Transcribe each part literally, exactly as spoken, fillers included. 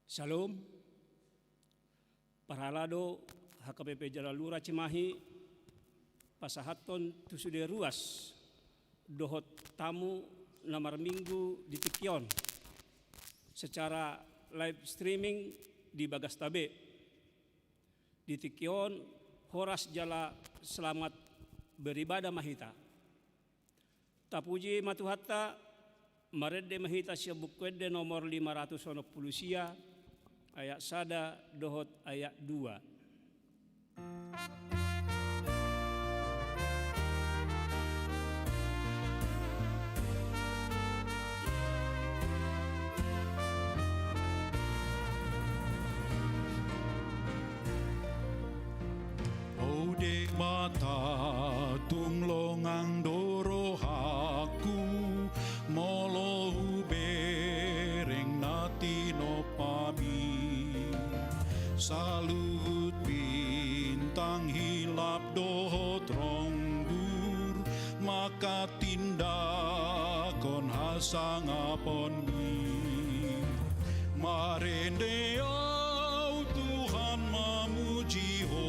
Shalom. Parhalado H K P P Jalalura Cimahi pasahathon tu sude ruas dohot tamu na marminggu di tingki on secara live streaming di bagasta be. Di tingki on, horas jala selamat beribadah ma hita. Tapuji ma Tuhanta, marende ma hita sian Buku Ende nomor lima ratus onom pulu sia, ayat sada dohot ayat dua. O Debata, tung longang do rohangku, molo hubereng na tinompaMi. Saluhut bintang hilap dohot ronggur, mangkatindangkon hasangaponMi. Marende ahu Tuhan mamuji Ho,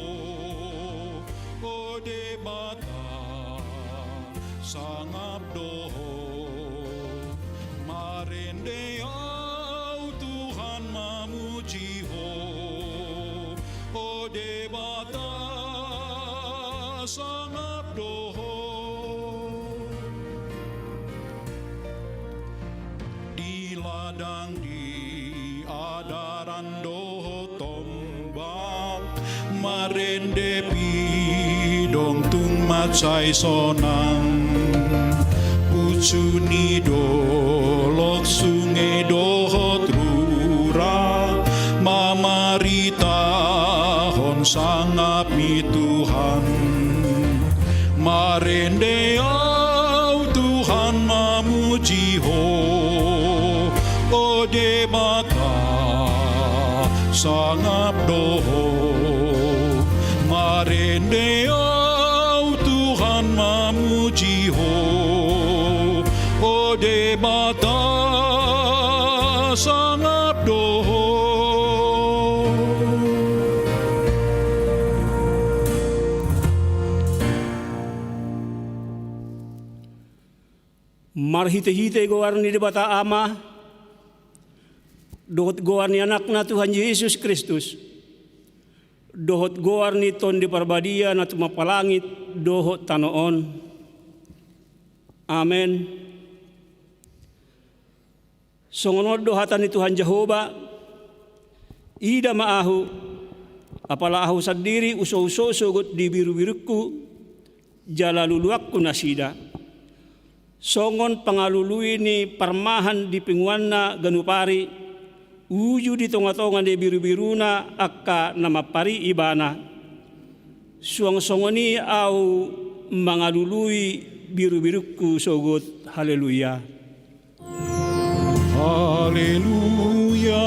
o Debata, sangap do Ho. Marende ahu Tuhan mamuji Ho, o Debata, sangap do Ho. Di ladang, di adaran dohot ombak, marende pidong tung mansai sonang. Pucu ni dolok, sunge dohot rura, mamaritahon sangapMi Tuhan. Marende ahu Tuhan mamuji Ho, o Debata, sangap do Ho. Marende ahu Tuhan mamuji Ho, o Debata, sangap do Ho. Marhitehite goar ni Debata Ama, dohot goar ni Anakna Tuhan Jesus Kristus, dohot goar ni Tondi Parbadia na tumompa langit dohot tano on. Amen. Songon on do hata ni Tuhan Jahowa: Ida ma Ahu, apala Ahu sandiri husouso sogot di birubirungku, jala luluanku nasida. Songon pangalului ni parmahan di punguanna ganup ari, uju di tongatonga ni birubiruna angka na mampari ibana, suang songon i Ahu mangalului birubirungku sogot. Haleluya. Haleluya,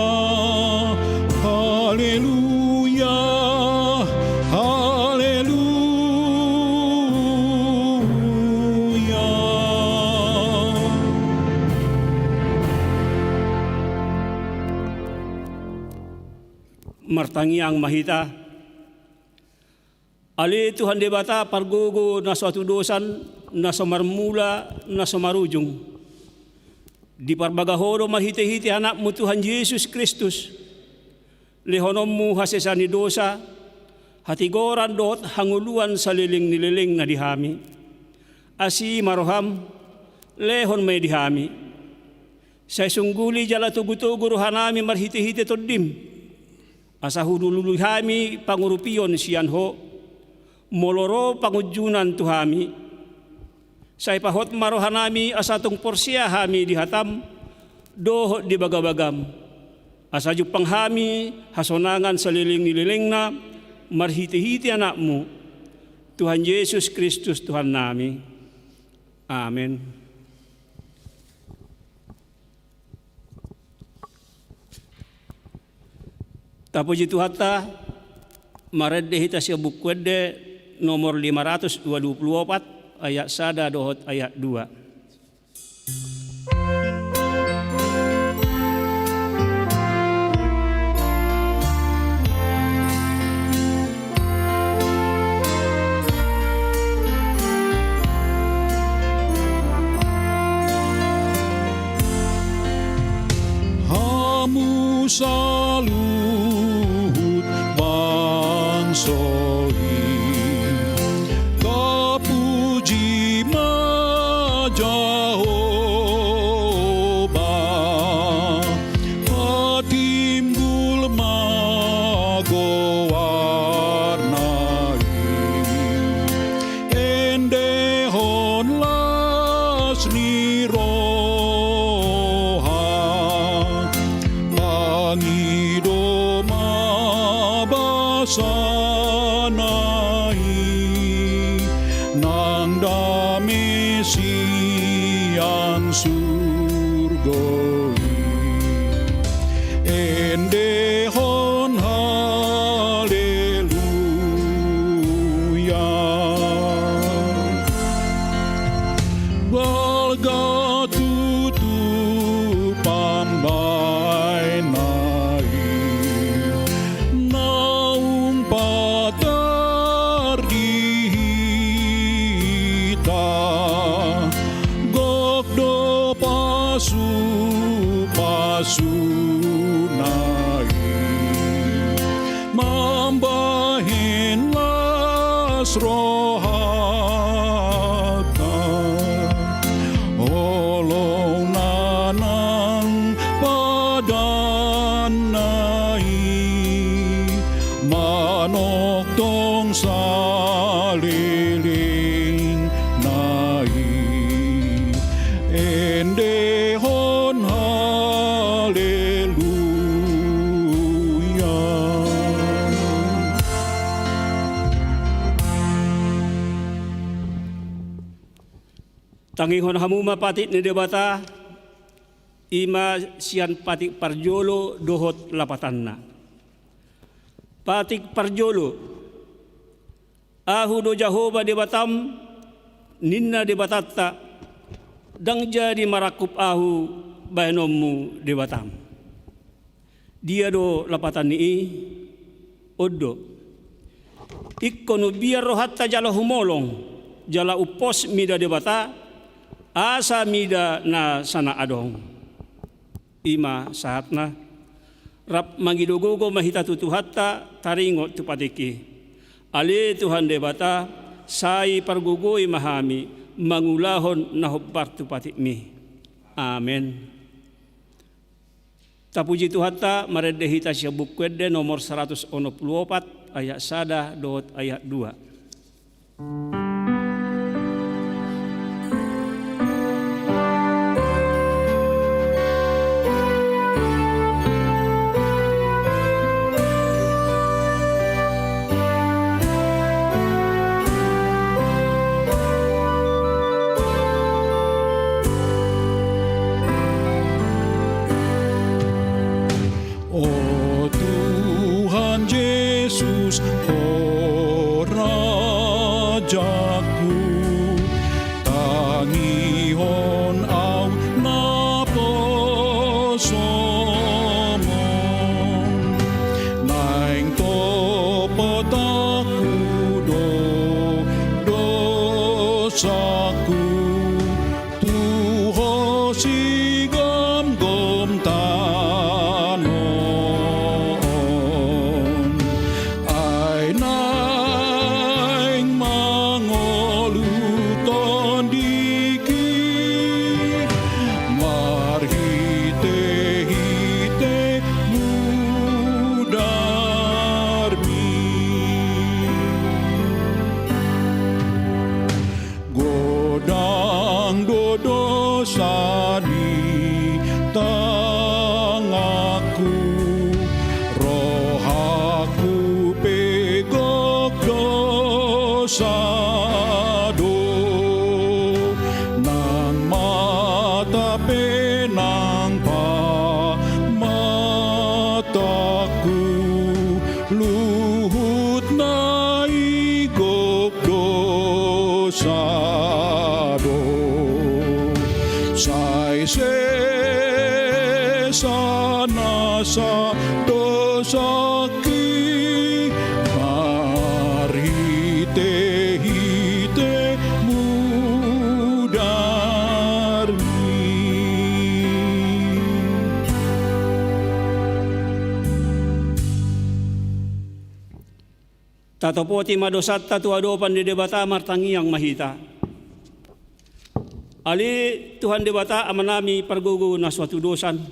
haleluya, haleluya. Martangiang ma hita. Ale Tuhan Debata pargogo na so hatudosan, na so marmula, na so marujung. Diparbagaho do marhitehite AnakMu Tuhan Jesus Kristus lehononMu hasesaan ni dosa, hatigoran dohot hangoluan saleleng ni lelengna di hami. Asi ma rohaM, lehon ma i di hami. Sai sungguli jala togutogu rohanami marhitehite TondiM, asa hulului hami pangurupion sian Ho, molo ro pangunjunan tu hami. Sai pahot ma rohanami asa tung porsea hami di hataM dohot di bagabagaM, asa jumpang hami hasonangan saleleng ni lelengna marhitehite AnakMu, Tuhan Jesus Kristus Tuhannami. Amen. Tapuji Tuhanta, marende hita sian Buku Ende nomor lima ratus dua puluh opat, ayat sada dohot ayat dua. Tapuji ma Jahowa, patimbul ma goarna i. Endehon las ni roha, tangido ma basana i, nang dame sian surgo i. Endehon haleluya. Balga tutu pambahenna i, naung patar di hita, gok do pasupasuna i, mambahen las rohanta. Holong na nang padanna i, manongtong salelengna i. Endehon haleluya. Tangihon hamu ma patik ni Debata, i ma sian patik parjolo dohot lapatanna. Patik parjolo. Ahu do Jahowa Debatam, ninna Debatanta, ndang jadi marangkup ahu bahenonmu Debatam. Dia do lapatan ni i? On do. Ingkon umbiar rohanta jala humolong, jala umpos mida Debata, asa mida na sana adong. I ma sahatna. Rap mangido gogo ma hita tu Tuhanta, taringot tu patik i. Ale Tuhan Debata, sai pargogoi ma hami mangulahon na hombar tu patikmi. Amen. Tapuji Tuhanta, marende hita sian Buku Ende nomor saratus onom pulu opat, ayat sada dohot ayat dua. O Tuhan Jesus, ho rajangku, tangihon ahu na poso-Mu. Naeng topot ahu do dosangku, tu Ho sigomgom tano on. Ai naeng mangolu tondingki, marhitehite mudarmi. Godang do dosa ni tanganku, rohangku pe gok dosa do, nang mata pe nang pamatangku, luhut na i gok dosa do. Sai sesa nasa dosangki, marhitehite mudarmi. Tatopoti ma dosanta tu adopan ni Debata, martangiang ma hita. Ale Tuhan Debata Amanami pargogo na so hatudosan,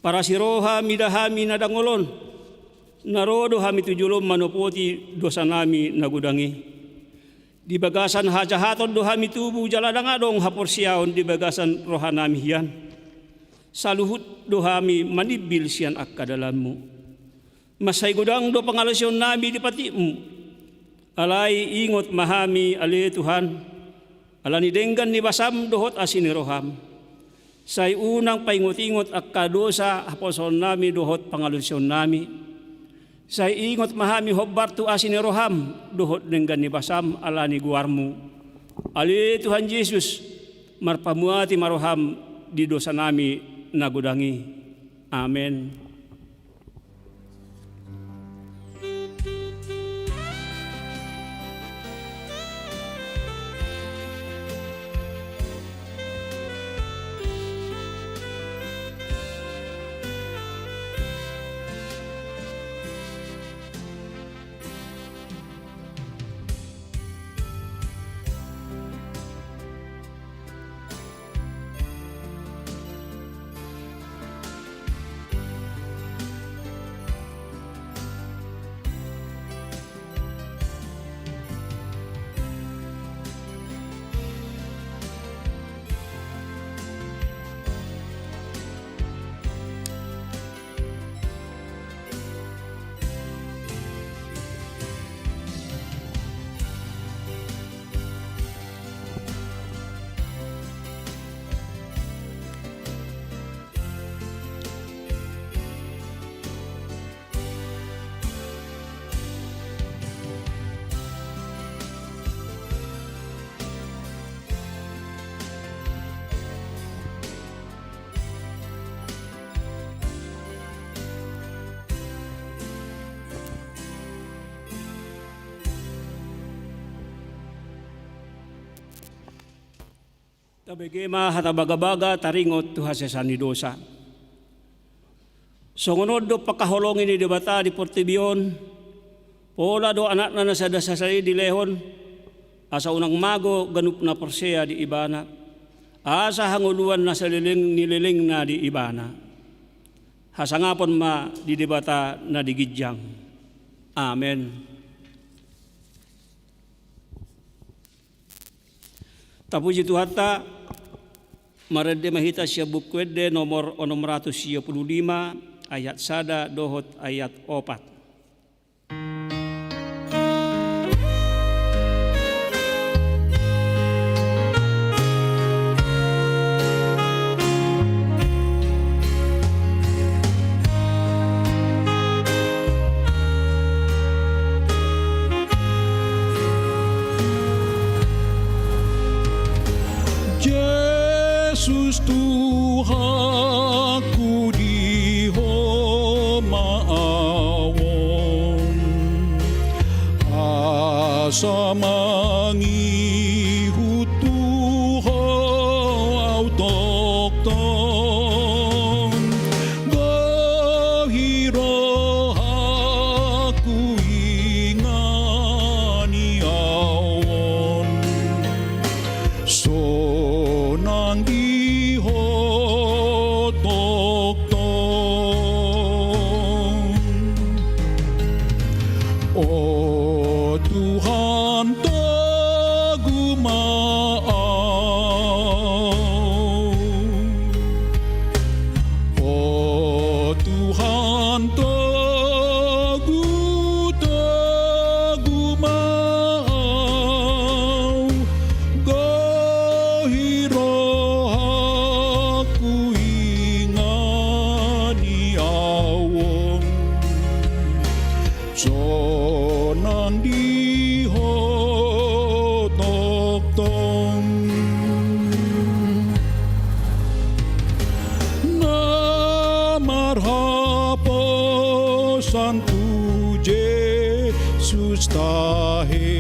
parasi roha mida hami na dangol on, na ro do hami tu jolom manopoti dosanami na godang i. Di bagasan hajahaton do hami tubu jala ndang adong haporseaon di bagasan rohanami hian. Saluhut do hami manimbil sian angka dalanmu. Mansai godang do pangalaosionnami di patikmu. Alai ingot ma hami ale Tuhan, ala ni denggan ni basam dohot asi ni roham. Sai unang paingot-ingot angka dosa haposoonnami dohot pangalaosionnami. Sai ingot ma hami hombar tu asi ni roham dohot denggan ni basam ala ni goarmu. Ale Tuhan Jesus, marpamuati ma roham di dosanami na godang i. Amen. Tabege ma hata bagabaga taringot tu hasesaan ni dosa. Songon on do pangkaholongi ni Debata di portibi on, pola do Anakna na sada-sada i dilehon, asa unang mago ganup na porsea di Ibana, asa hangoluan na saleleng ni lelengna di Ibana. Hasangapon ma di Debata na di ginjang. Amen. Tapuji Tuhanta. Marende ma hita sian Buku Ende nomor onom ratus sia pulu lima, ayat sada dohot ayat opat. Jesus Tuhanku, di Ho ma ahu on, asa mangihut tu Ho ahu tongtong. Gohi rohangku, ingani ahu on, sonang di Ho tongtong. O Tuhan, togu ma ahu. O Tuhan, togu, togu ma ahu. Gohi rohangku, ingani ahu on, sonang di Ho tongtong. Na marhaposan tu Jesus tahe,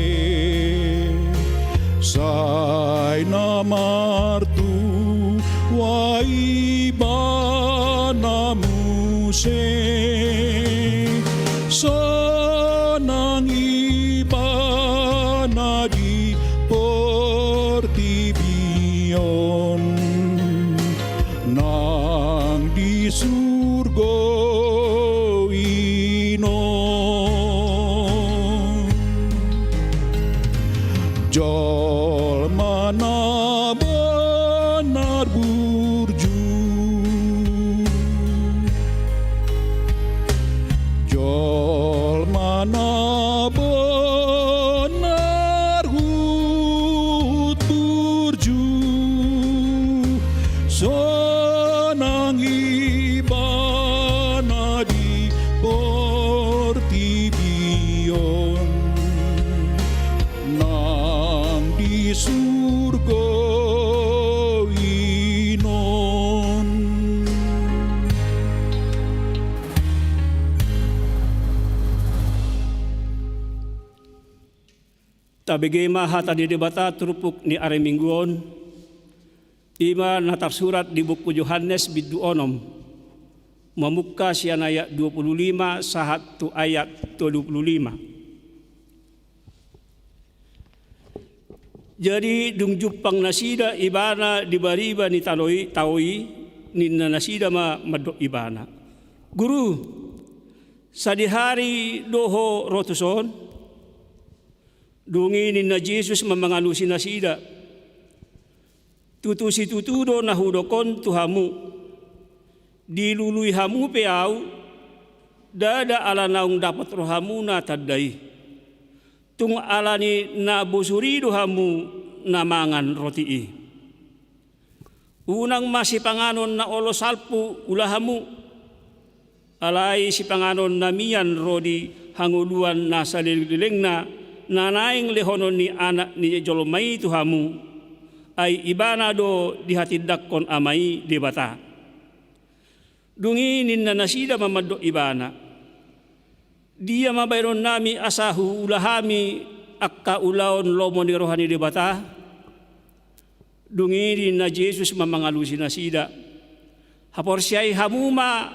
sai na martua Ibana muse. Sonang surgo i non. Tabege ma hata ni Debata turpuk ni ari Minggu on, i ma na tarsurat di buku Johannes bindu onom, mamungka sian ayat dua pulu lima sahat tu ayat tolu pulu lima. Jadi dung jumpang nasida Ibana di bariba ni tano i, tao i, ninna nasida ma mandok Ibana: Guru, sadihari do Ho ro tuson? Dung i ninna Jesus ma mangalusi nasida: Tutu situtu do na hudok on tu hamu: Dilului hamu pe Ahu, ndada ala naung dapot rohamuna tanda i, tung ala ni na bosur i do hamu na mangan roti i. Unang ma sipanganon na olo salpu ula hamu, alai sipanganon na mian ro di hangoluan na saleleng-lelengna, na naeng lehonon ni Anak ni jolma i tu hamu, ai Ibana do dihatindangkon Ama i Debata. Dung i ninna nasida ma mandok Ibana: Dia ma baenonnami asa huula hami angka ulaon lomo ni roha ni Debata? Dung i ninna Jesus ma mangalusi nasida: Haporseai hamu ma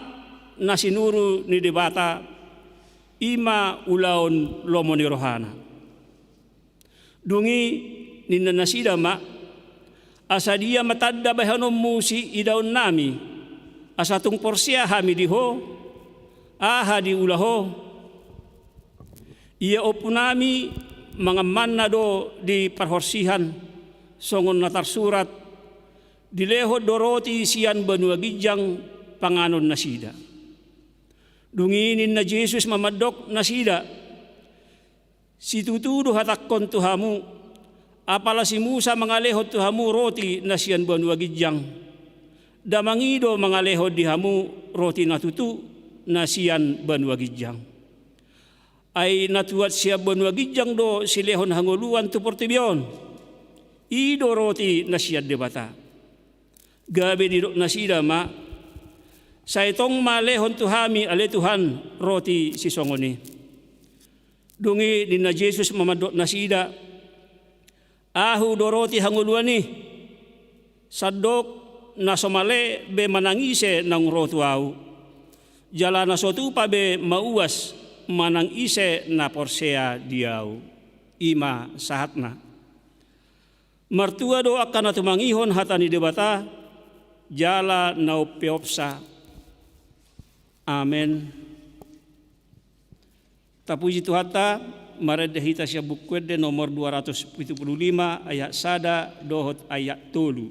na sinuru ni Debata, i ma ulaon lomo ni rohana. Dung i ninna nasida ma: Asa dia ma tanda bahenonmu siidaonnami, asa tung porsea hami di Ho? Aha diula Ho? Ia ompunami mangan manna do di parhorsihan, songon na tarsurat: Dilehon do roti sian banua ginjang panganon nasida. Dung i ninna Jesus ma mandok nasida: Situtu do hatangkon tu hamu, apala si Musa mangalehon tu hamu roti na sian banua ginjang, damang i do mangalehon di hamu roti na tutu na sian banua ginjang. Ai na tuat sian banua ginjang do silehon hangoluan tu portibi on, i do roti na sian Debata. Gabe didok nasida ma: Sai tong ma lehon tu hami ale Tuhan roti sisongon i. Dung i ninna Jesus ma mandok nasida: Ahu do roti hangoluan i. Sandok na so male be manang ise naung ro tu Ahu, jala na so tupa be mauas manang ise na porsea di Ahu. I ma sahatna. Martua do angka na tumangihon hata ni Debata jala na umpeopsa. Amen. Tapuji Tuhanta, marende hita sian Buku Ende nomor dua ratus pitu pulu lima, ayat sada dohot ayat tolu.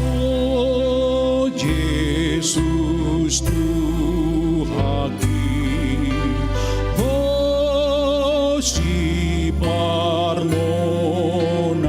O Jesus Tuhanki, Ho siparngoluan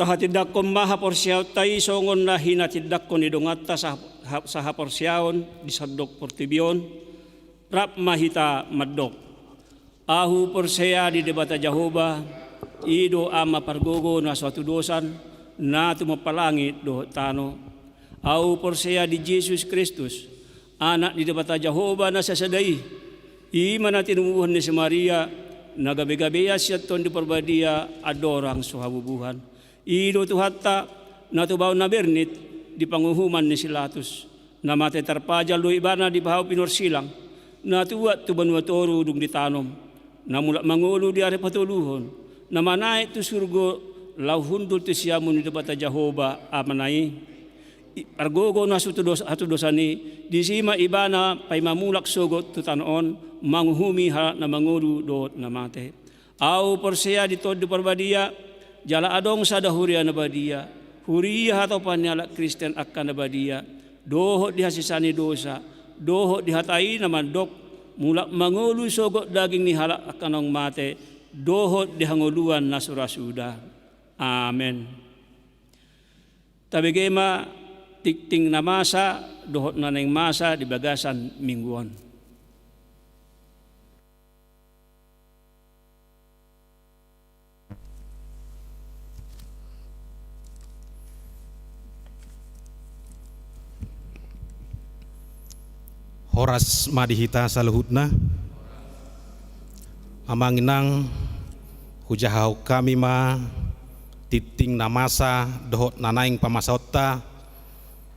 Hatindangkon ma haporseaonta i songon na hinatindangkon ni donganta sa-, ha-, sahaporseaon di sandok portibi on, rap ma hita mandok. Ahu porsea di Debata Jahowa, i do Ama pargogo na so hatudosan, na tumompa langit dohot tano. Ahu porsea di Jesus Kristus, Anak ni Debata Jahowa na sasada i, i ma na tinubuhon ni si Maria, na gabegabean sian Tondi Parbadia andorang so habubuhan. I do Tuhanta, na tubaon na bernit di panguhuman ni si Latus, na mate tarpajal do Ibana di bahu pinorsilang, na tuat tu banua toru dung ditanom, na mulak mangolu di ari patoluhon, na manaek tu surgo laho hundul tu siamun ni Debata Jahowa Amana i. I, pargogo na so hatudos-, hatudosan i, disi ma Ibana paima mulak sogot tu tano on, manguhumi halak na mangolu dohot na mate. Ahu porsea di Tondi Parbadia, jala adong sada huria na badia, huria hatopan ni halak Kristen angka na badia, dohot di hasesaan ni dosa, dohot di hata i na mandok, mulak mangolu sogot daging ni halak angka naung mate, dohot di hangoluan na so ra suda. Amen. Tabege ma tingting na masa dohot na naeng masa di bagasan minggu on. Horas ma di hita saluhutna. Amang inang, hujahahon hami ma tingting na masa dohot na naeng pamasaonta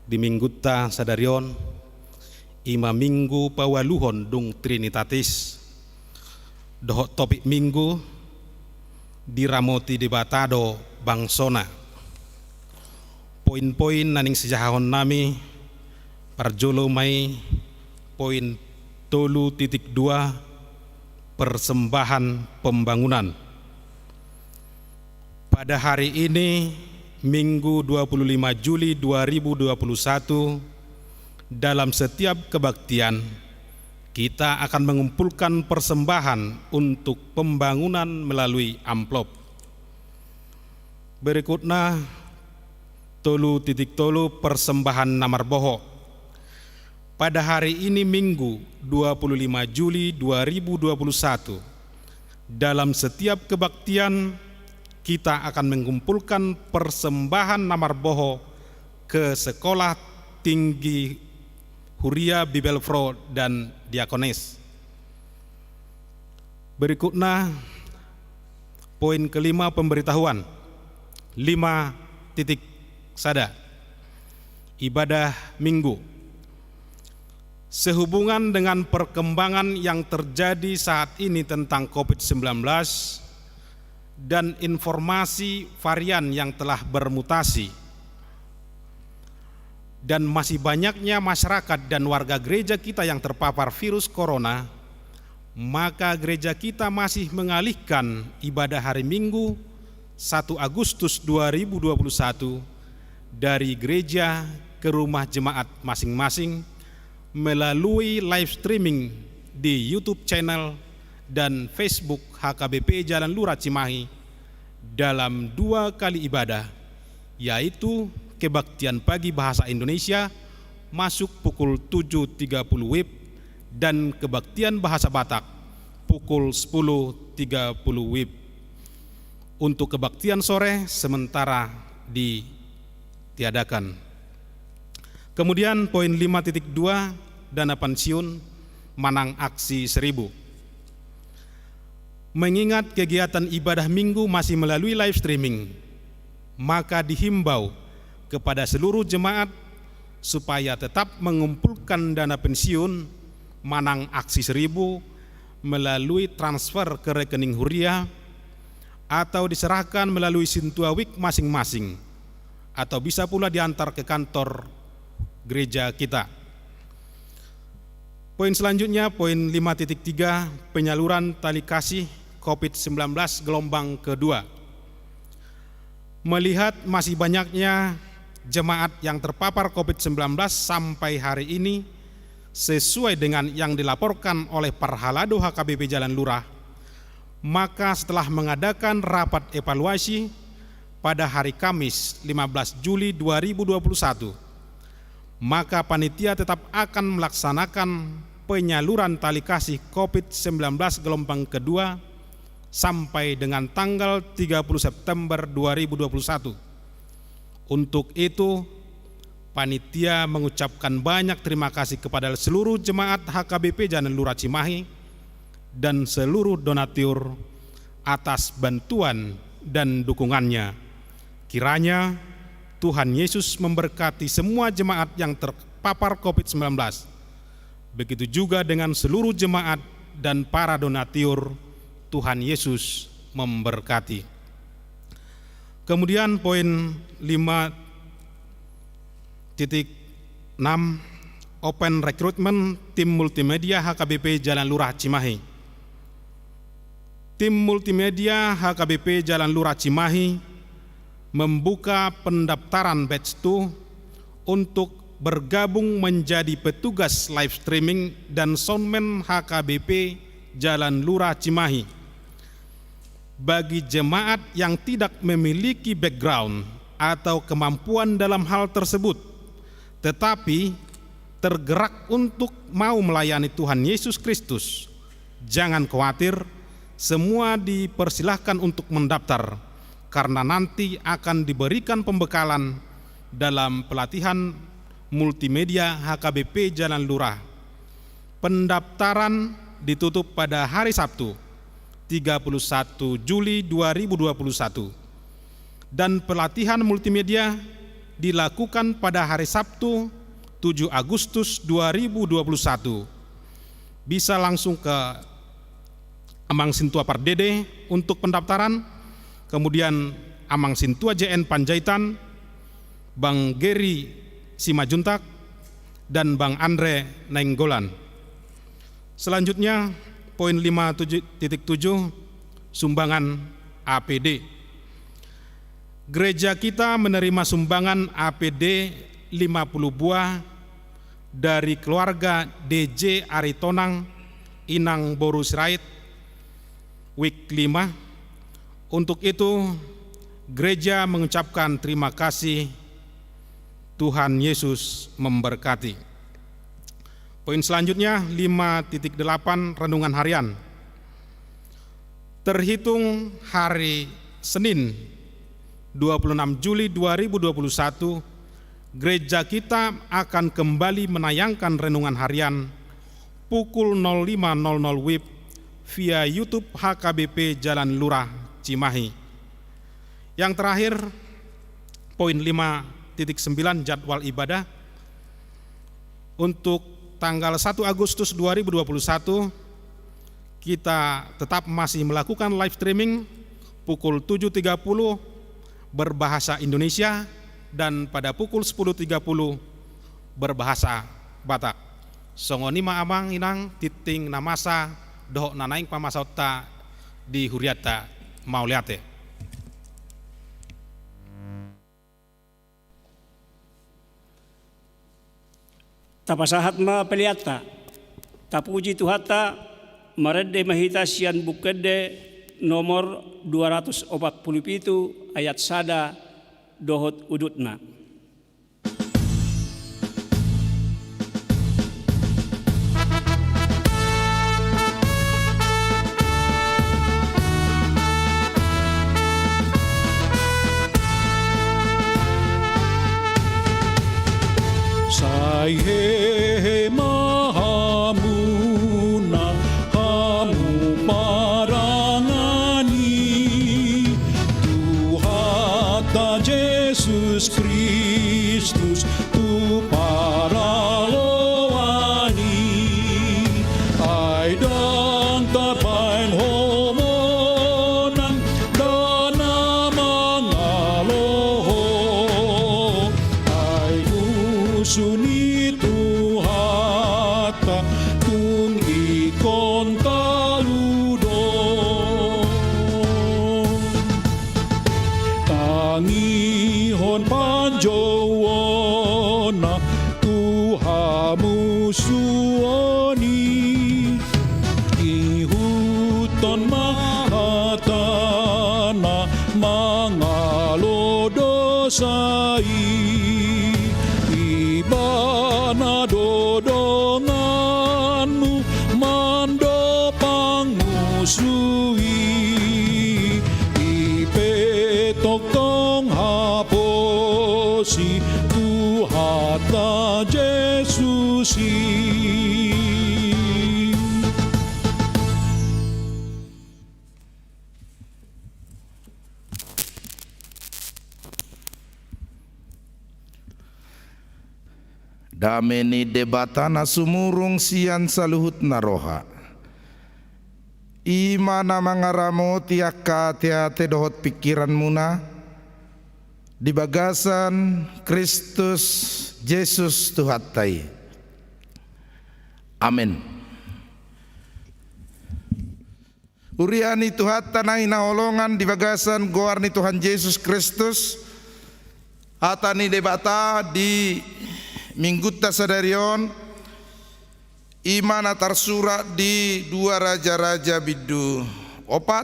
di minggunta sadari on, i ma minggu paualuhon dung Trinitatis. Dohot topik minggu, diramoti Debata do bangsoNa. Poin-poin na naeng sijahahon nami, parjolo ma i poin tolu titik dua, persembahan pembangunan. Pada hari ini, Minggu dua puluh lima Juli dua ribu dua puluh satu, dalam setiap kebaktian, kita akan mengumpulkan persembahan untuk pembangunan melalui amplop. Berikutnya, tolu titik tolu, persembahan na marboho. Pada hari ini, Minggu dua puluh lima Juli dua ribu dua puluh satu, dalam setiap kebaktian, kita akan mengumpulkan persembahan na marboho ke Sekolah Tinggi Huria Bibelvrouw dan Diakones. Berikutnya, poin kelima, pemberitahuan. Lima titik sada. Ibadah Minggu. Sehubungan dengan perkembangan yang terjadi saat ini tentang covid sembilan belas dan informasi varian yang telah bermutasi, dan masih banyaknya masyarakat dan warga gereja kita yang terpapar virus corona, maka gereja kita masih mengalihkan ibadah hari Minggu satu Agustus dua ribu dua puluh satu dari gereja ke rumah jemaat masing-masing melalui live streaming di YouTube channel dan Facebook H K B P Jalan Lurah Cimahi dalam dua kali ibadah, yaitu kebaktian pagi bahasa Indonesia masuk pukul tujuh tiga puluh WIB dan kebaktian bahasa Batak pukul sepuluh tiga puluh WIB. Untuk kebaktian sore sementara ditiadakan. Kemudian poin lima titik dua, dana pensiun manang aksi seribu. Mengingat kegiatan ibadah Minggu masih melalui live streaming, maka dihimbau kepada seluruh jemaat supaya tetap mengumpulkan dana pensiun manang aksi seribu melalui transfer ke rekening huria atau diserahkan melalui sintua wik masing-masing, atau bisa pula diantar ke kantor gereja kita. Poin selanjutnya, poin lima titik tiga, penyaluran tali kasih covid sembilan belas gelombang kedua. Melihat masih banyaknya jemaat yang terpapar covid sembilan belas sampai hari ini, sesuai dengan yang dilaporkan oleh Parhalado H K B P Jalan Lurah, maka setelah mengadakan rapat evaluasi, pada hari Kamis, lima belas Juli dua ribu dua puluh satu, maka panitia tetap akan melaksanakan penyaluran tali kasih covid sembilan belas gelombang kedua sampai dengan tanggal tiga puluh September dua ribu dua puluh satu. Untuk itu, panitia mengucapkan banyak terima kasih kepada seluruh jemaat H K B P Jalan Lurah Cimahi dan seluruh donatur atas bantuan dan dukungannya. Kiranya Tuhan Yesus memberkati semua jemaat yang terpapar covid sembilan belas. Begitu juga dengan seluruh jemaat dan para donatur. Tuhan Yesus memberkati. Kemudian poin lima titik enam, open recruitment tim multimedia H K B P Jalan Lurah Cimahi. Tim multimedia H K B P Jalan Lurah Cimahi membuka pendaftaran batch dua untuk bergabung menjadi petugas live streaming dan soundman H K B P Jalan Lurah Cimahi. Bagi jemaat yang tidak memiliki background atau kemampuan dalam hal tersebut, tetapi tergerak untuk mau melayani Tuhan Yesus Kristus, jangan khawatir, semua dipersilahkan untuk mendaftar, karena nanti akan diberikan pembekalan dalam pelatihan multimedia H K B P Jalan Lurah. Pendaftaran ditutup pada hari Sabtu, tiga puluh satu Juli dua ribu dua puluh satu. Dan pelatihan multimedia dilakukan pada hari Sabtu, tujuh Agustus dua ribu dua puluh satu. Bisa langsung ke Amang Sintua Pardede untuk pendaftaran, kemudian Amang Sintua J N Panjaitan, Bang Geri Simanjuntak, dan Bang Andre Nainggolan. Selanjutnya, poin lima tujuh titik tujuh, sumbangan A P D. Gereja kita menerima sumbangan A P D lima puluh buah dari keluarga D J Aritonang, Inang Boru Sirait, Wik lima. Untuk itu, gereja mengucapkan terima kasih. Tuhan Yesus memberkati. Poin selanjutnya, lima titik delapan, renungan harian. Terhitung hari Senin, dua puluh enam Juli dua ribu dua puluh satu, gereja kita akan kembali menayangkan renungan harian pukul nol lima nol nol wib via YouTube H K B P Jalan Lurah Cimahi. Yang terakhir, poin lima titik sembilan, jadwal ibadah. Untuk tanggal satu Agustus dua ribu dua puluh satu, kita tetap masih melakukan live streaming pukul tujuh tiga puluh berbahasa Indonesia dan pada pukul sepuluh tiga puluh berbahasa Batak. Songon i ma, Amang Inang, tintin na masa dohot na naeng pamasaonta di hurianta. Mauliate. Tapasahat ma peleanta. Tapuji Tuhanta, marende ma hita sian Buku Ende nomor dua ratus opat puluh pitu, ayat sada dohot udutna. Sai hehe ma hamuna, hamu parangani Tuhanta Jesus Kristus tu paraloan i. Ai ndang tarbahen homonan, ndang na mangalo ho. Ai musu ni tu Sai, Ibana do donganmu mandok pangusui, i pe tongtong haposi Tuhanta Jesus i. Dame ni Debata na sumurung sian saluhut na roha, i ma na mangaramoti angka ateate dohot pingkiranmuna di bagasan Kristus Jesus Tuhanta i. Amen. Huria ni Tuhanta na hinaholongan di bagasan goar ni Tuhan Jesus Kristus, hata ni Debata di Minggunta sadari on, i ma na tarsurat di dua Raja-raja bindu opat,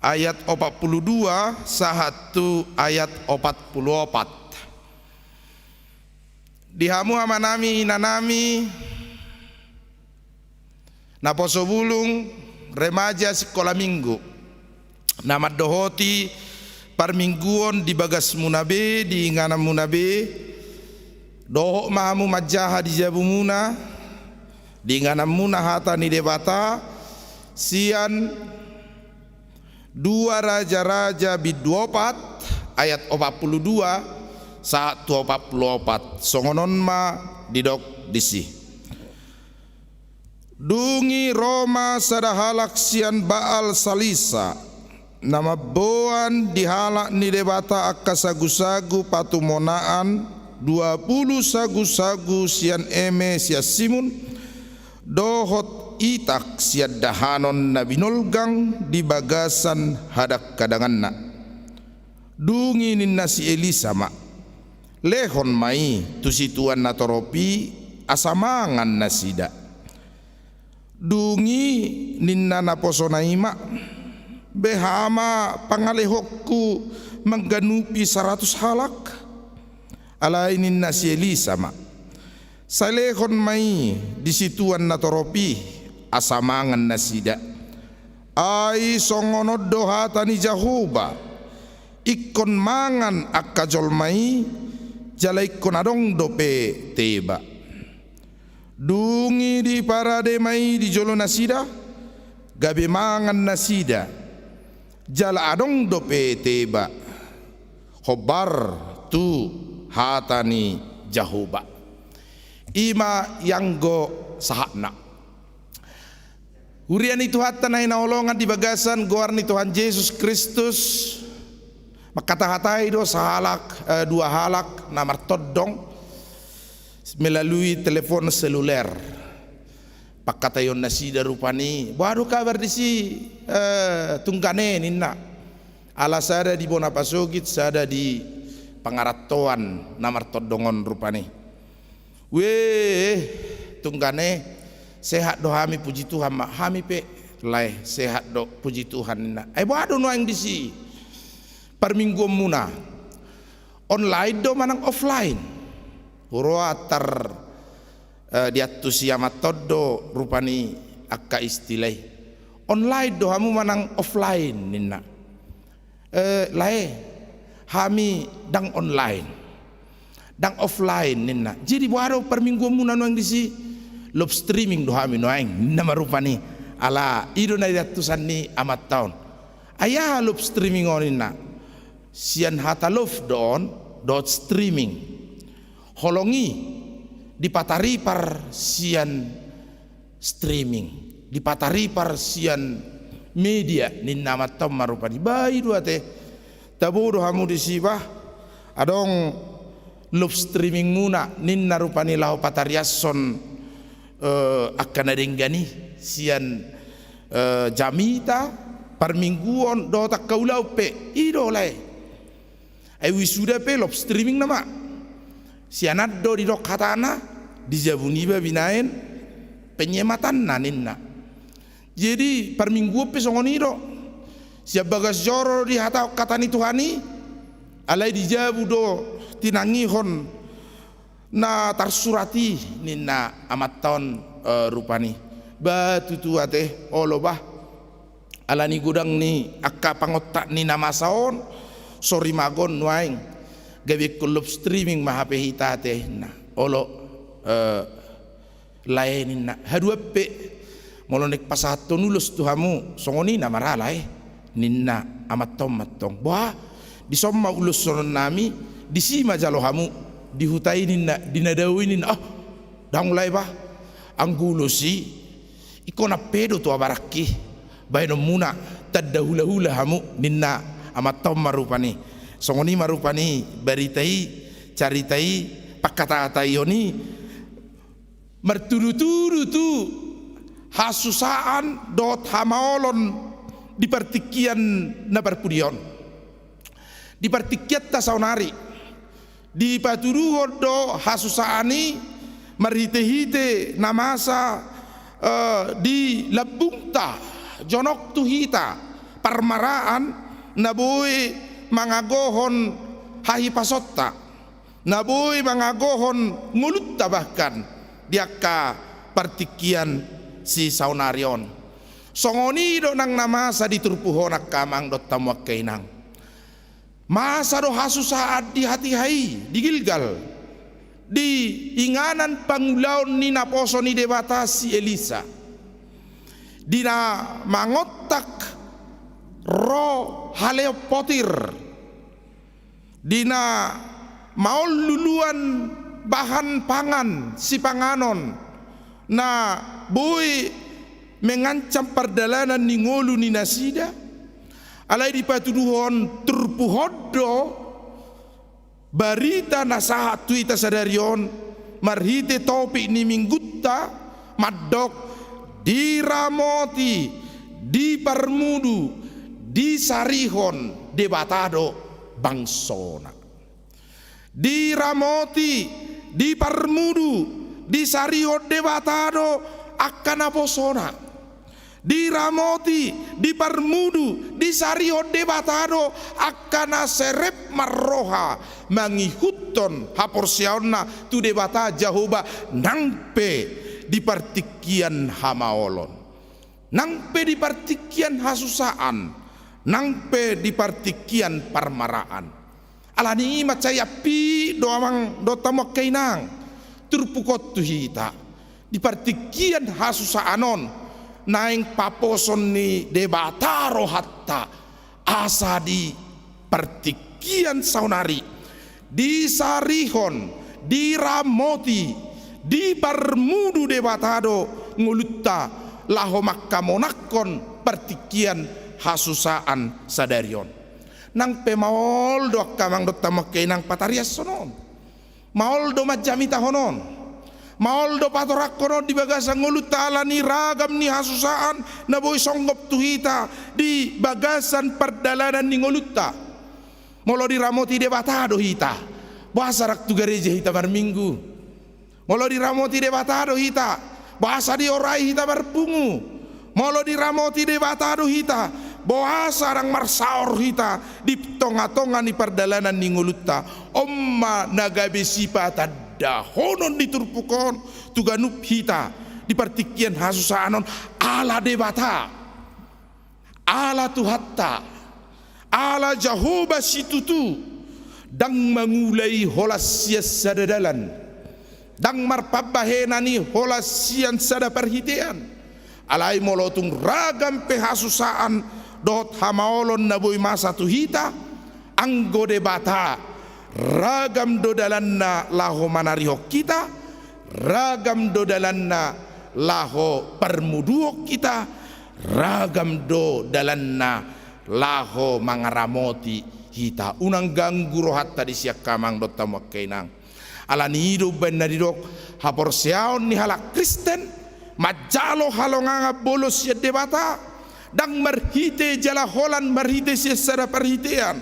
ayat opat pulu dua sahat tu ayat opat pulu opat. Di hamu amanami, inanami, naposo bulung, remaja, sikola minggu, na mandohoti parmingguon di bagasmuna be, di ingananmuna be, dohot ma hamu manjaha di jabumuna, di ingananmuna hata ni Debata, sian dua Raja-raja bindu opat, ayat opat pulu dua sahat tu opat pulu opat. Songon on ma didok disi. Dung i ro ma sada halak sian Baal Salisa, na mamboan di halak ni Debata angka sagusagu patumonaan, dua pulu sagusagu sian eme sian simun, dohot itak sian dahanon na binolgang di bagasan hadangkadanganna. Dung i ninna si Elisa ma, "Lehon ma i tu situan na torop i, asa mangan nasida." Dung i ninna naposona i ma, "Beha ma pangalehonku mangganupi saratus halak?" Alai ninna si Elisa ma, "Sai lehon ma i di situan na torop i, asa mangan nasida. Ai songon on do hata ni Jahowa, ingkon mangan angka jolma i, jala ingkon adong dope teba." Dung i diparade ma i di jolo nasida, gabe mangan nasida, jala adong dope teba, hombar tu hata ni Jahowa. I ma ianggo sahatna. Huria ni Tuhanta na hinaholongan di bagasan goar ni Tuhan Jesus Kristus, mangkatahatai do sahalak, eh, dua halak na martondong melalui telepon seluler. Pangkataion nasida rupani, "Boha do kabar disi, eh, tunggane?" ninna. Ala sada di bona pasogit, sada di pangarantoan na martondong on rupani. "Weh, tunggane, sehat do hami, puji Tuhan ma." "Hami pe, lae, sehat do, puji Tuhan," ninna. "Ai boha do nuaeng disi parmingguonmuna? Online do manang offline?" Huroa tar, eh, diantusi amanta on do rupani angka istilah i. "Online do hamu manang offline?" ninna. "Eh, lae, hami ndang online, ndang offline," ninna. "Jadi boha do parmingguonmuna nuaeng disi?" "Live streaming do hami nuaeng," ninna ma rupani. Ala i do na diantusan ni amanta on. "Ai aha live streaming on?" ninna. "Sian hata live do on, dohot streaming. Holong i dipataripar sian streaming, dipataripar sian media," ninna amanta on ma rupani. "Bah, i do ate, tabo do hamu disi bah, adong live streamingmuna," ninna rupani, laho patariashon, eh, angka na denggan i sian, eh, jamita, parmingguon dohot angka ulaon pe. "I do, lae. Ai wisuda pe live streaming nama. Sian an do didok hatana, di jabu niba binaen penyematanna," ninna. "Jadi parmingguon pe songon i do. Sian bagas joro dihatahon hata ni Tuhan i, Alai di jabu do tinangihon na tarsurat i, ninna amanta on, eh, rupani. Ba tutu ate, olo bah. Alani godang ni angka pangontak ni na masa on, so rimagon nuaeng. Gabe ingkon live streaming ma hape hita ate, ninna. Olo, eh, lae, ninna. Haduan pe, molo naeng pasahathon ulos tu hamu, songon i na marala, eh, ninna amanta on mantong. Boha, dison ma uloshononnami, disi ma jalo hamu, di huta i, ninna, di na dao i, ninna. Ah, ndang, lae, bah. Anggo ulos i, ingkon ampe do tu abarangki. Baenonmuna, tanda hulahula hamu, ninna amanta on ma rupani. Songon i ma rupani barita i, carita i, pangkatahataion i, martudutudu tu hasusaan dohot hamaolon di partingkian na parpudi on. Di partingkianta saonari, dipatuduhon do hasusaan i marhitehite na masa, eh, di lambungta, jonok tu hita parmaraan na boi mangagohon hahipasonta, na boi mangagohon ngolunta bahkan di angka partingkian sisaonari on. Songon i do nang na masa di turpuk on angka amang dohot hamu angka inang. Masa do hasusaan di hatiha i, di Gilgal, di inganan pangulaon ni naposo ni Debata si Elisa. Di na mangontak ro haleon potir, di na maol luluan bahan pangan sipanganon na boi mengancam pardalanan ni ngolu ni nasida. Alai dipatuduhon turpuk on do barita na sahat tu hita sadari on, marhite topik ni minggunta, mandok diramoti, diparmudu, disarihon Debata do bangsona. Diramoti, diparmudu, disarihon Debata do angka naposona. Diramoti, diparmudu, disarihon Debata do angka na serep marroha mangihuthon haporseaonna tu Debata Jahowa nang pe di partingkian hamaolon, nang pe di partingkian hasusaan, nang pe di partingkian parmaraan. Alani i mansai ampit do amang dohot hamu angka inang turpuk on tu hita. Di partingkian hasusaan on, naeng paposon ni Debata rohanta, asa di partingkian saonari disarihon, diramoti, diparmudu Debata do ngolunta laho mangkamonangkon partingkian hasusaan sadari on. Nang pe maol do angka amang dohot hamu angka inang patariashon on. Maol do manjamitahon on. Maol do patorangkon on di bagasan ngolunta alani ragam ni hasusaan na boi songgop tu hita di bagasan pardalanan ni ngolunta. Molo diramoti Debata do hita, boasa ndang tu gareja hita marminggu? Molo diramoti Debata do hita, boasa diorai hita marpungu? Molo diramoti Debata do hita, boasa ndang marsaor hita di tongatonga ni pardalanan ni ngolunta? On ma na gabe sipatandahonon ni turpuk on tu ganup hita di partingkian hasusaan on, ala Debata, ala Tuhanta, ala Jahowa situtu, ndang mangula i holan sian sada dalan, ndang marpambahenan i holan sian sada parhitean. Alai molo tung ragam pe hasusaan dohot hamaolon na boi masa tu hita, anggo Debata, ragam do dalanna laho manarihon hita, ragam do dalanna laho parmuduhon hita, ragam do dalanna laho mangaramoti hita. Unang ganggu rohanta disi angka amang dohot hamu angka inang. Alani i do umbahen na didok, haporseaon ni halak Kristen manjalo halongangan bolon sian Debata, ndang marhite jala holan marhite sian sada parhitean,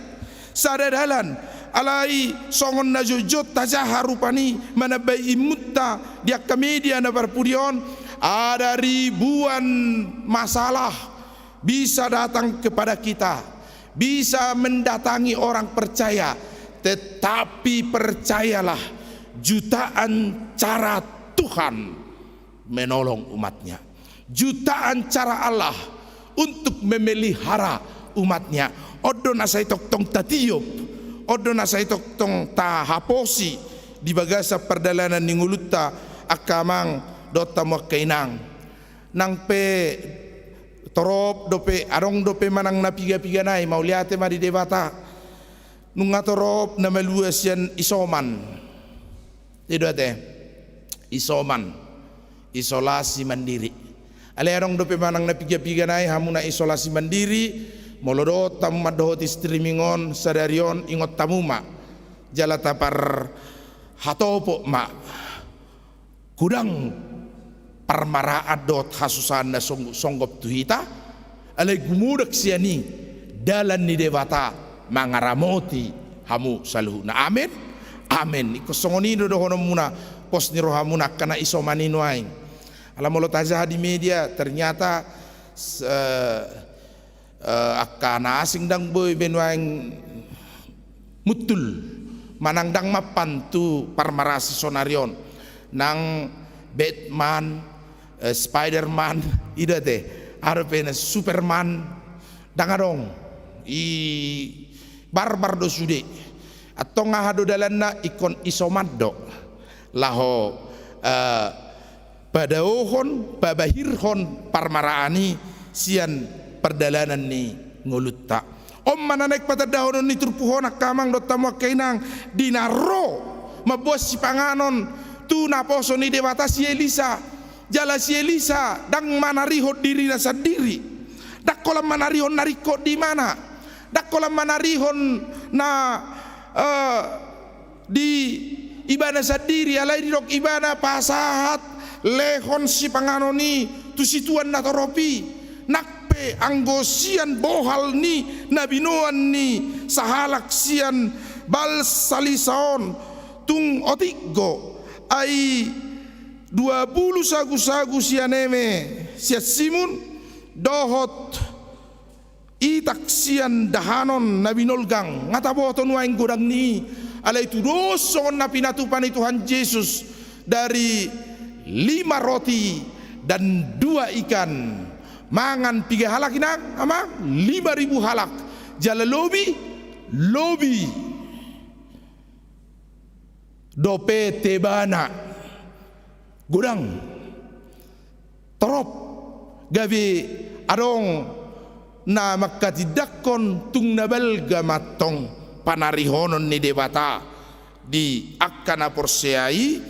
sada dalan. Alai songon na jotjot tajaha rupani manambai immunta di angka media na parpudi on, ada ribuan masalah bisa datang kepada kita, bisa mendatangi orang percaya, Tetapi percayalah, jutaan cara Tuhan menolong umat-Nya. Jutaan cara Allah untuk memelihara umat-Nya. On do na sai tongtong tatiop, on do na sai tongtong tahaposi di bagasan pardalanan ni ngolunta, angka amang dohot hamu angka inang. Nang pe torop dope, adong dope manang na piga-piga nai, mauliate ma di Debata. Nunga torop na malua sian isoman. I do ate, isoman, isolasi mandiri. Alai adong dope manang na piga-piga nai hamu na isolasi mandiri, molo dohot hamu mandohoti streaming on sadari on, ingot hamu ma jala taparhatopot ma. Godang parmaraan dohot hasusaan na song-, songgop tu hita, alai gumodang sian i dalan ni Debata mangaramoti hamu saluhutna. Amen. Amen. Ingkon songon i do dohononmuna pos ni rohamuna angka na isoman i nuaeng. Ala molo tajaha di media, ternyata s-, eh, eh, angka na asing ndang boi be nuaeng mutul manang ndang mampan tu parmarasi sonari on. Nang Batman, eh, Spiderman, i do ate, aha dope na Superman, ndang adong. I barbar do sude. Antong aha do dalanna? Ingkon isoman do laho, eh, padaohon, pabahirhon parmaraan i sian pardalanan ni ngolunta. On ma na naeng patandahonon ni turpuk on, angka amang dohot hamu angka inang, di na ro mamboan sipanganon tu naposo ni Debata si Elisa. Jala si Elisa ndang manarihon dirina sandiri. Ndang holan manarihon na ringkot di ibana. Ndang holan manarihon na, eh, di ibana sandiri, alai didok ibana pasahat lehon sipanganon i tu situan na torop i. Nang pe anggo sian bohal ni na binoan ni sahalak sian Baal Salisa on, tung otik do, ai dua pulu sagu-sagu sian eme sian simun, dohot itak sian dahanon na binolgang, nga taboto nuaeng godang ni i, alai tudos songon na pinatupa ni Tuhan Jesus, dari lima roti dan dua ikan, mangan piga halak inang, amang? Lima ribu halak, jala lobi, lobi dope tebana. Godang. Torop gabe adong na mangkatindangkon tung na balga ma antong panarihonon ni Debata di angka na porsea i,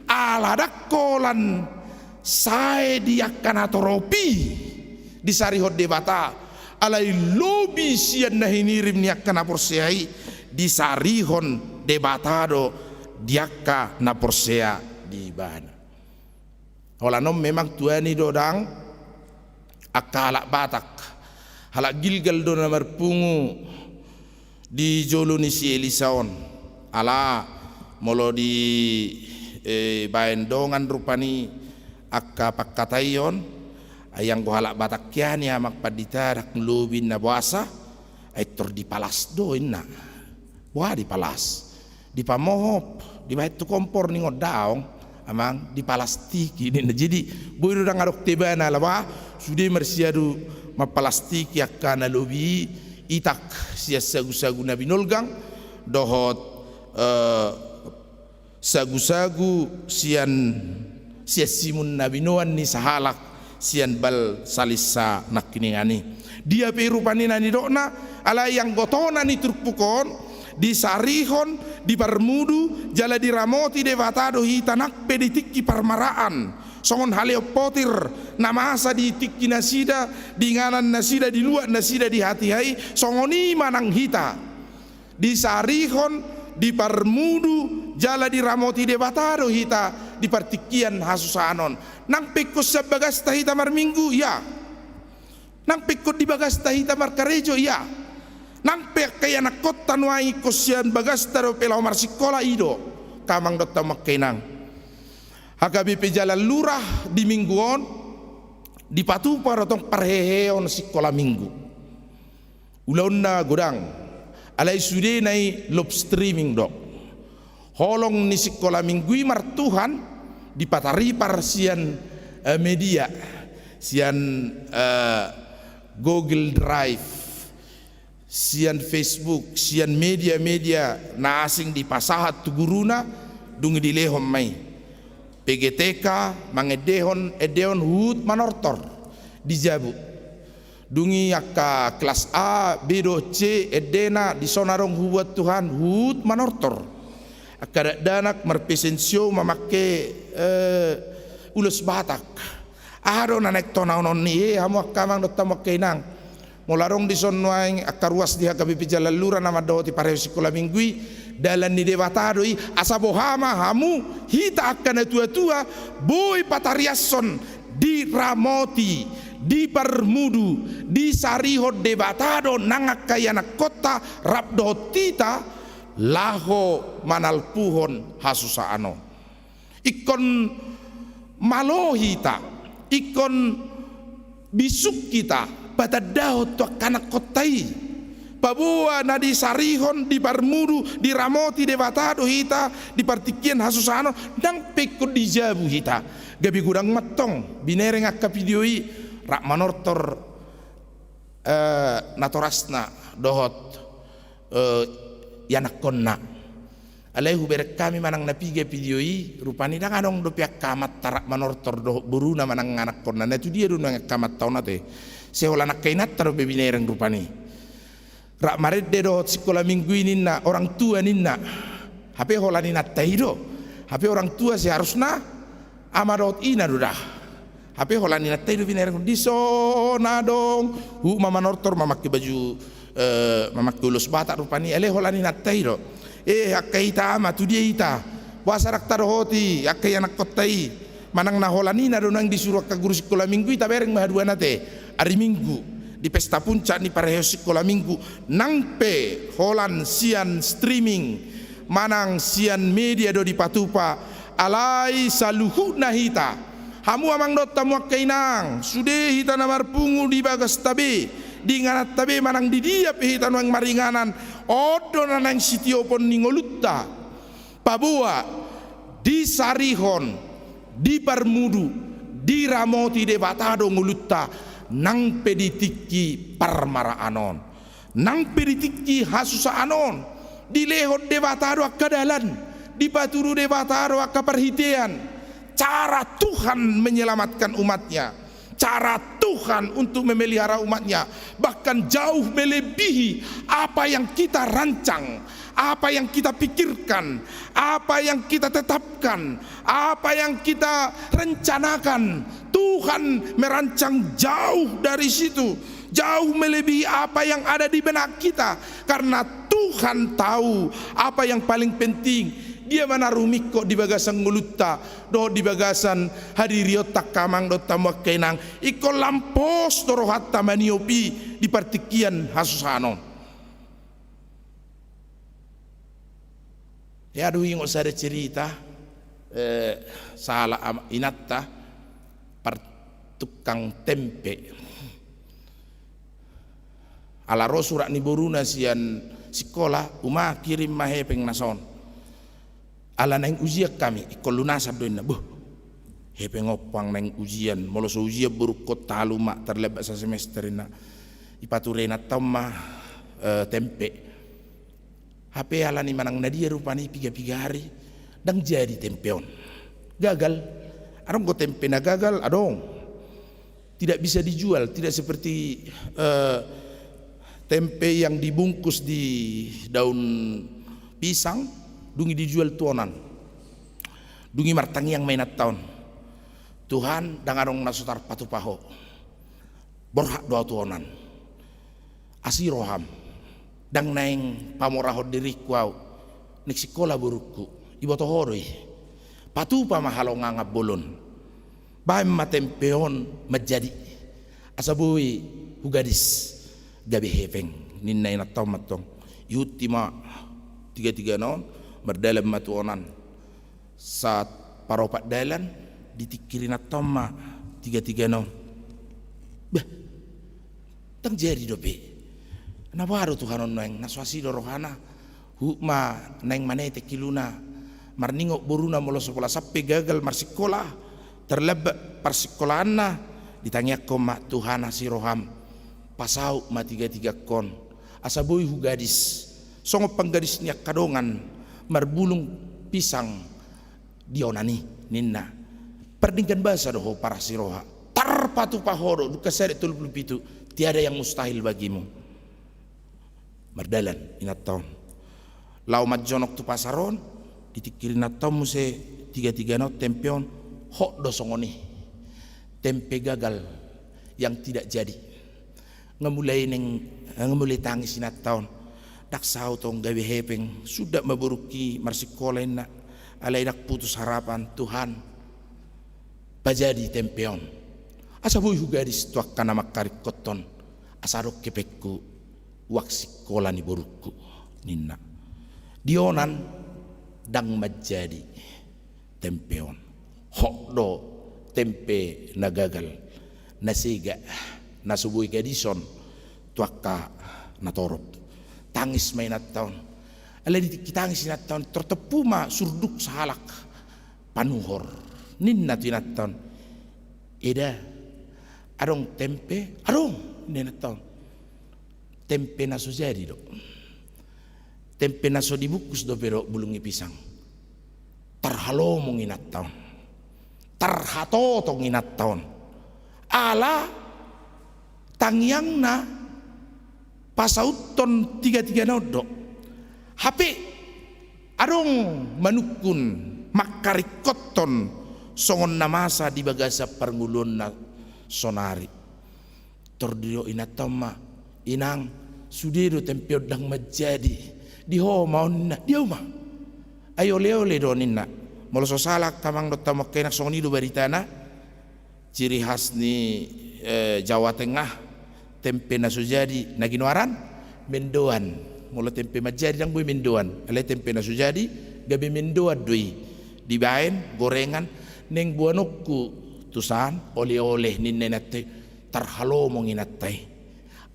ala ndang holan sae di angka na torop i disarihon Debata, alai lobi sian na hinirim ni angka na porsea i disarihon Debata do di angka na porsea di ibana. Holan on memang tuani do dang angka halak Batak, halak Gilgal do na marpungu di jolo ni si Elisa on. Ala molo di, eh, baen dongan rupani angka pangkataion, ai anggo halak Batak kian i, amang pandita, ndang lobi na boasa, ai tor dipalas do inna. Boha dipalas? Dipamohop, dibaen tu kompor ningon, daong, amang, dipalastiki ninna. Jadi boi do dang adong tebana, ala ba sude marsiadu mampalastiki angka na lobi i, itak sian sagu-sagu na binolgang dohot, eh, sagu-sagu sian, sian simun na binoan ni sahalak sian Baal Salisa nangkiningan i. Dia pe rupani na nidokna, alai anggo tona ni turpuk on, disarihon, diparmudu jala diramoti Debata do hita nang pe di tingki parmaraan. Songon haleon potir na masa di tingki nasida, di inganan nasida, di luat nasida, di hatiha i, songon i ma nang hita. Disarihon, diparmudu jala diramoti Debata do hita di partingkian hasusaan on. Nang pe ingkon sian bagasta hita marminggu, ia. Nang pe ingkon di bagasta hita markarejo, ia. Nang pe angka ianakhonta nuaeng ingkon sian bagasta dope laho marsingkola, i do, angka amang dohot hamu angka inang. H K B P Jalan Lurah di minggu on dipatupa do tong parheheon singkola minggu. Ulaonna godang, Alai sudena i live streaming do. Holong ni sikola minggu i martuhan dipataripar sian, eh, media, sian, eh, Google Drive, sian Facebook, sian media-media na asing dipasahat tu guruna, dung i dilehon ma i. P G T K mangendehon, endehon huhut manortor di jabu. Dung i angka kelas A, B dohot C endena, dison adong hubuat Tuhan, huhut manortor. Angka dakdanak marpassion show mamangke, eh, ulos Batak. Aha do na naeng tonahonon ni i, eh, hamu angka amang dohot hamu angka inang? Molo adong dison nuaeng angka ruas di H K B P Jalan Lura na mandohoti parheo sikola minggu i, dalan ni Debata do i, asa boha ma hamu, hita angka natua-tua, boi patariashon, diramoti, diparmudu, disarihon Debata do nang angka ianakkonta rap dohot hita, laho manalpuhon hasusaan on. Ingkon malo hita, ingkon bisuk hita patandahon tu angka anakkonta i. Paboa na disarihon, diparmudu, diramoti Debata do hita di partingkian hasusaan on, nang pe ingkon di jabu hita. Gabe godang ma antong binereng angka video i, rap manortor, eh, natorasna dohot, eh, ianakkonna. Alai hubereng hami manang na piga video i, rupani ndang adong dope angka amanta rap manortor dohot boruna manang anakkonna. Na tudia do nuaeng angka amanta on ate? Sai holan angka inanta dope binereng rupani. Rap marende dohot sikola minggu i ninna, orang tua ninna. Hape holan inanta i do. Hape orang tua seharusna ama dohot ina do da. Hape holan inanta i do binereng, dison adong, huhut ma manortor mamangke baju, eh, mamangke ulos Batak rupani, alai holan inanta i do. Eh, angka hita ama, tudia hita? Boasa ndang tadohoti angka ianakkonta i? Manang na holan ina do naeng disuru angka guru sikola minggu i, tabereng ma haduan ate, ari Minggu, di pesta puncak ni parheo sikola minggu, nang pe holan sian streaming manang sian media do dipatupa, alai saluhutna hita, hamu amang dohot hamu angka inang, sude hita na marpungu di bagasta be, di ingananta be, manang di dia pe hita nuaeng maringanan, on do na naeng sitiopon ni ngolunta. Paboa disarihon, diparmudu, diramoti Debata do ngolunta, nang pe di tingki parmaraan on. Nang pe di tingki hasusaan on, dilehon Debata do angka dalan, dipatudu Debata do angka parhitean, cara Tuhan menyelamatkan umat-Nya, cara Tuhan untuk memelihara umat-Nya, bahkan jauh melebihi apa yang kita rancang, apa yang kita pikirkan, apa yang kita tetapkan, apa yang kita rencanakan. Tuhan merancang jauh dari situ. Jauh melebihi apa yang ada di benak kita, karena Tuhan tahu apa yang paling penting. Dia ma na rumingkot di bagasan ngolunta dohot di bagasan hadirionta, angka amang dohot hamu angka inang. Ingkon lam pos do rohanta maniop i di partingkian hasusaan on. Ia, dung i ingot sada cerita, eh, sahala am-, inanta, partukang tempe. Ala ro surat ni boruna sian sikola, uma kirim ma hepeng na son. Ala naeng ujian hami, ingkon lunasan do inna. Boh, hepeng ompang naeng ujian, molo so ujian borungkon talu ma, tarlambat sasemester inna. Ipature inanta on ma, eh, tempe. Hape alani manang na dia rupani piga-piga ari, ndang jadi tempe on. Gagal. Adong do tempe na gagal, adong. Tidak bisa dijual, tidak seperti, eh, tempe yang dibungkus di daun pisang, dung i dijual tu onan. Dung i martangiang ma inanta on. Tuhan, ndang adong na so tarpatupa Ho. Borhat do ahu tu onan. Asi roham. Ndang naeng pamorahon diringku ahu. Naeng sikola borungku. Iboto Ho do i. Patupa ma halongangan bolon. Baen ma tempe on manjadi. Asa boi hugadis gabe hepeng. Ninna inanta on ma antong. Ihut i ma tiga-tigana on. Mardalan ma tu onan. Saat paropat dalan, ditingkiri inanta on ma tiga-tigana on. Bah, ndang jadi dope. Na boha do Tuhan on nuaeng, na so asi do rohana. Huhut ma naeng manetek iluna, marningot boruna molo so pola sampe gagal marsikola, tarlambat parsikolaanna. Ditangiangkon ma: Tuhan, asi roham, pasaut ma tigatigangkon, asa boi hugadis songon panggadis ni angka dongan, marbulung pisang di onan i, ninna. Pardenggan basa do ho, parasi roha. Tarpatupa ho do, dung kasari tolu pulu pitu, tiada yang mustahil bagimu. Mardalan inanta on laho manjonok tu pasar on. Ditingkiri inanta on muse tigatigana on tempe on. Hot do songon i, tempe gagal, yang tidak jadi. Nga mulai neng, nga mulai tangis inanta on. Ndang saut on gabe hepeng, sundat ma borungki marsikola, inna. Alai ndang putus harapan, Tuhan, pajadi tempe on, asa boi hugadis tu angka na mangkaringkothon, asa adong hepengku uang sikola ni borungku, ninna. Di onan ndang manjadi tempe on. Hot do tempe na gagal, na sega, na so boi gadison tu angka na torop. Tangis ma inanta on. Alai di tingki tangis inanta on, tartompu ma surduk sahalak panuhor. Ninna tu inanta on: Eda, adong tempe? Adong, ninna inanta on. Tempe na so jadi do. Tempe na so dibungkus dope dohot bulung ni pisang. Tarhalomong inanta on, tarhatotong inanta on. Ala tangiangna pasauthon tigatigana on do. Hape adong manungkun, mangkaringkothon songon na masa di bagasan parngoluonna sonari. Tor didok inanta on ma: Inang, sude do tempe on ndang manjadi. Di ho ma on, ninna. Di au ma. Ai oleole do, ninna. Molo so sala angka amang dohot hamu angka inang, songon i do baritana. Ciri khas ni, eh, Jawa Tengah, tempe na so jadi na ginoaran mendoan. Molo tempe manjadi ndang boi mendoan. Alai tempe na so jadi gabe mendoan do i. Dibaen gorengan, neng boanonku tusan oleole, ninna inanta i. Tarhalomong inanta i.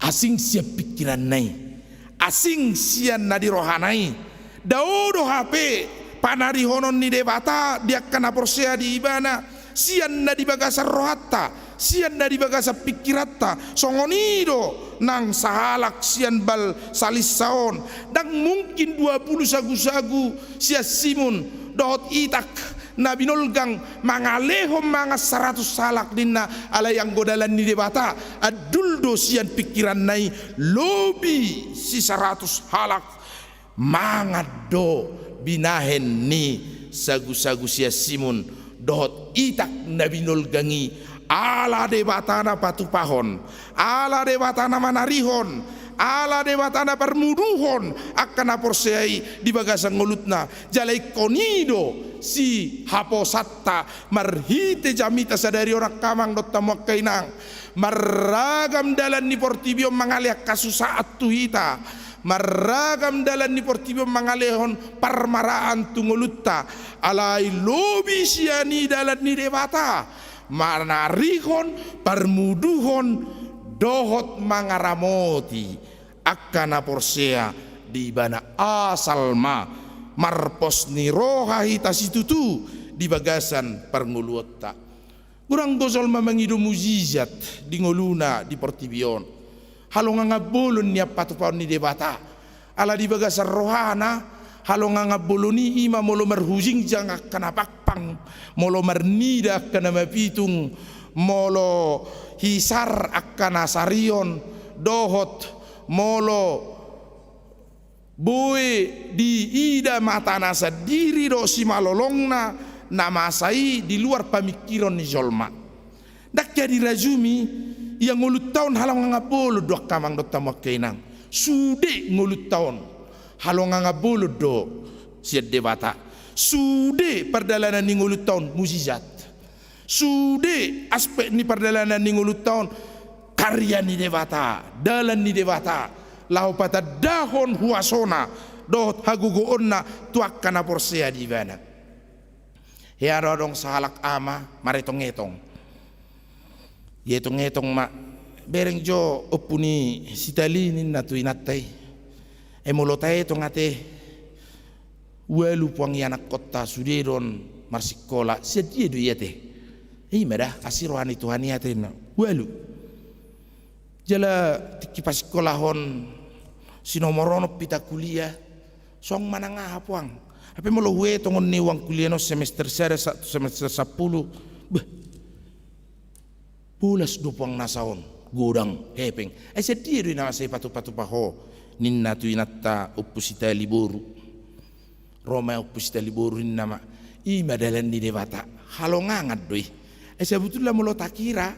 Asing sian pingkiranna i, asing sian na di rohana i. Dao do hape panarihonon ni Debata di angka na porsea di Ibana sian na di bagasan rohanta, sian na di bagasan pingkiranta. Songon i do nang sahalak sian Baal Salisa on. Ndang mungkin dua pulu sagusagu sian Simun dohot Itak na binolgang mangalehon mangan saratus halak, ninna. Alai anggo dalan ni Debata andul do sian pingkiranna i, lobi si saratus halak mangan do binahen ni sagusagu sian Simun dohot Itak na binolgang i. Ala Debata na patupahon, ala Debata na manarihon, ala Debata na parmuduhon angka na porsea i di bagasan ngoluna. Jala ingkon i do sihaposanta marhite jamita sadari on, angka amang dohot hamu angka inang. Marragam dalan ni portibi on mangalehon hasusaan tu hita. Marragam dalan ni portibi on mangalehon parmaraan tu ngolunta. Alai lobi sian i dalan ni Debata manarihon, parmuduhon dohot mangaramoti angka na porsea di Ibana, asal ma marpos ni roha hita situtu di bagasan parngoluonta. Godang do jolma mangido mujizat di ngoluna di portibi on. Halongangan bolon nian patupaon ni Debata. Ala di bagasan rohana, halongangan bolon i ima molo marhujingjang angka na pangpang, molo marnida angka na mapitung, molo hisar angka na sarion, dohot molo boi diida matana sandiri do simalolongna na masa i di luar pamingkiron ni jolma. Ndang hea dirajumi, ia ngolunta on halongangan bolon do, angka amang dohot hamu angka inang. Sude ngolunta on halongangan bolon do sian Debata. Sude pardalanan ni ngolunta on mujizat. Sude aspek ni pardalanan ni ngolunta on karya ni Debata, dalan ni Debata, laho patandahon huasona dohot hagogoonna tu angka na porsea di Ibana. Hea do adong sahalak ama maretong-etong. Ietong-etong ma Bereng jo ompu ni si Tali ninna tu inanta i. E molo tahe tong ate ualu puang i anakkonta sude do on marsikola, sian dia do i ate? I ma da asi roha ni Tuhan i ate ninna, ualu. Jala tingki pasingkolahon si nomor onom hita kuliah, songon manang aha puang. Hape molo huetong on ni uang kuliah on semester sada sa-, semester sampulu. Bah. Bolas do puang nasa on, godang, hepeng. Ai sian dia do i na masa i patupa-tupa ho, ninna tu inanta ompu si Tali boru. Ro ma ompu si Tali boru ninna ma, i ma dalan ni Debata, halongangan do i. Ai sabutulna molo takira,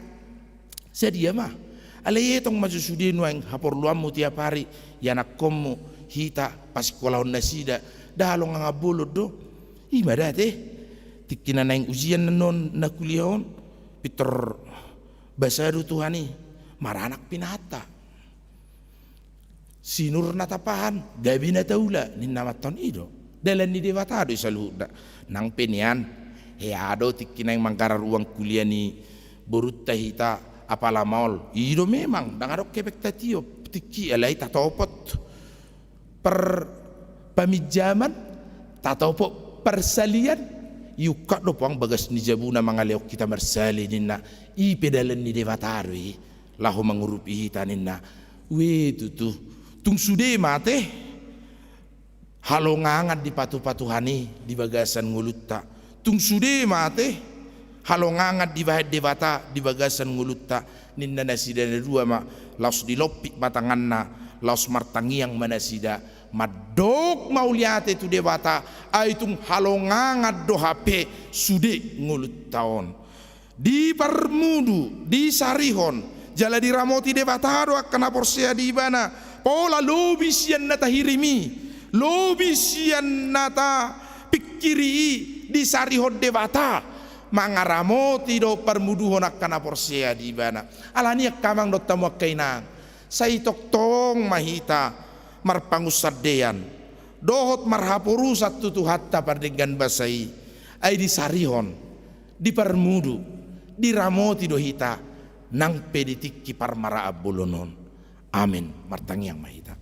sadia ma. Alai etong ma jo sude nuaeng haporluanmu tiap ari, ianakkonmu, hita, pasikkolahon nasida, da halongangan bolon do. I ma da ate, tingki na naeng ujian annon na kuliah on, pintor basa do Tuhan i, maranak pinahanta. Sinur na tapahan, gabe na taula, ninna ma antong i do. Dalan ni Debata do i saluhutna. Nang pe nian, hea do tingki naeng manggarar uang kuliah ni borunta hita apala maol. I do memang, ndang adong hepeng tatiop, tingki alai tatopot par paminjaman, tatopot parsalian, iungkap do puang bagas ni jabuna mangalehon hita marsali ninna, i pe dalan ni Debata do i, laho mangurupi hita ninna. Ue tutu, tung sude ma ate, halongangan dipatupa Tuhan i di bagasan ngolunta. Tung sude ma ate, halongangan dibahen Debata di bagasan ngolunta, ninna nasida na dua ma, laos dilompit ma tanganna, laos martangiang ma nasida, mandok mauliate tu Debata, ai tung halongangan do hape sude ngolunta on. Diparmudu, disarihon, jala diramoti Debata do angka na porsea di Ibana, pola lobi sian na tahirim i, lobi sian na tapingkiri i, disarihon Debata, mangaramoti dohot parmuduhon angka na porsea di Ibana. Alani i angka amang dohot hamu angka inang, sai tongtong ma hita marpangunsandean dohot marhaporusan tu Tuhanta pardenggan basa i, ai disarihon, diparmudu, diramoti do hita, nang pe di tingki parmaraan bolon on. Amen. Martangiang ma hita.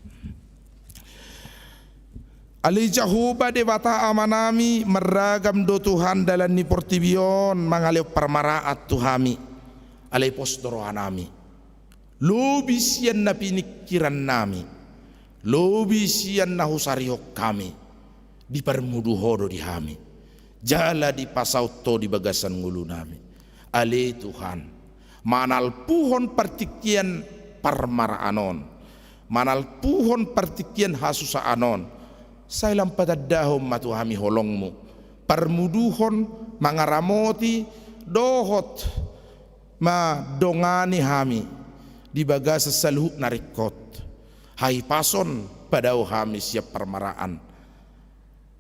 Ale Jahowa Debata Amanami, marragam do Tuhan dalan ni portibi on mangalehon parmaraan tu hami. Alai pos do rohanami, lobi sian na piningkirannami, lobi sian na husarihon hami, diparmudu Ho do di hami, jala dipasaut Ho di bagasan ngolunami. Ale Tuhan, manalpuhon partingkian parmaraan on, manalpuhon partingkian hasusaan on, sai lam patandahon ma tu hami holongmu, parmuduhon, mangaramoti, dohot mandongani hami di bagasan saluhut na ringkot. Hahipason padao hami sian parmaraan.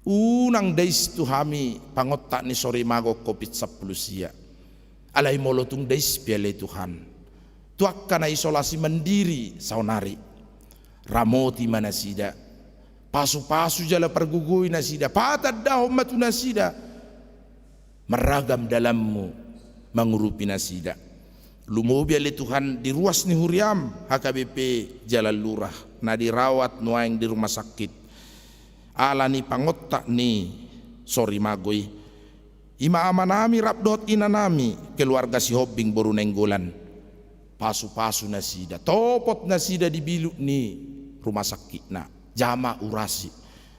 Unang dais tu hami pangontak ni sorimago Covid sampulu sia. Alai molo tung dais pe ale Tuhan, tu angka na isolasi mandiri saonari, ramoti ma nasida, pasupasu jala pargogoi nasida, patandahon ma tu nasida, marragam dalanmu mangurupi nasida. Lumobi ale Tuhan di ruas ni huriam, H K B P Jalan Lurah, na dirawat nuaeng di rumah sakit ala ni pangontak ni sorimago i. I ma amanami rap dohot inanami, keluarga Sihombing boru Nainggolan. Pasupasu nasida, topot nasida di bilut ni rumah sakitna, jama urasi,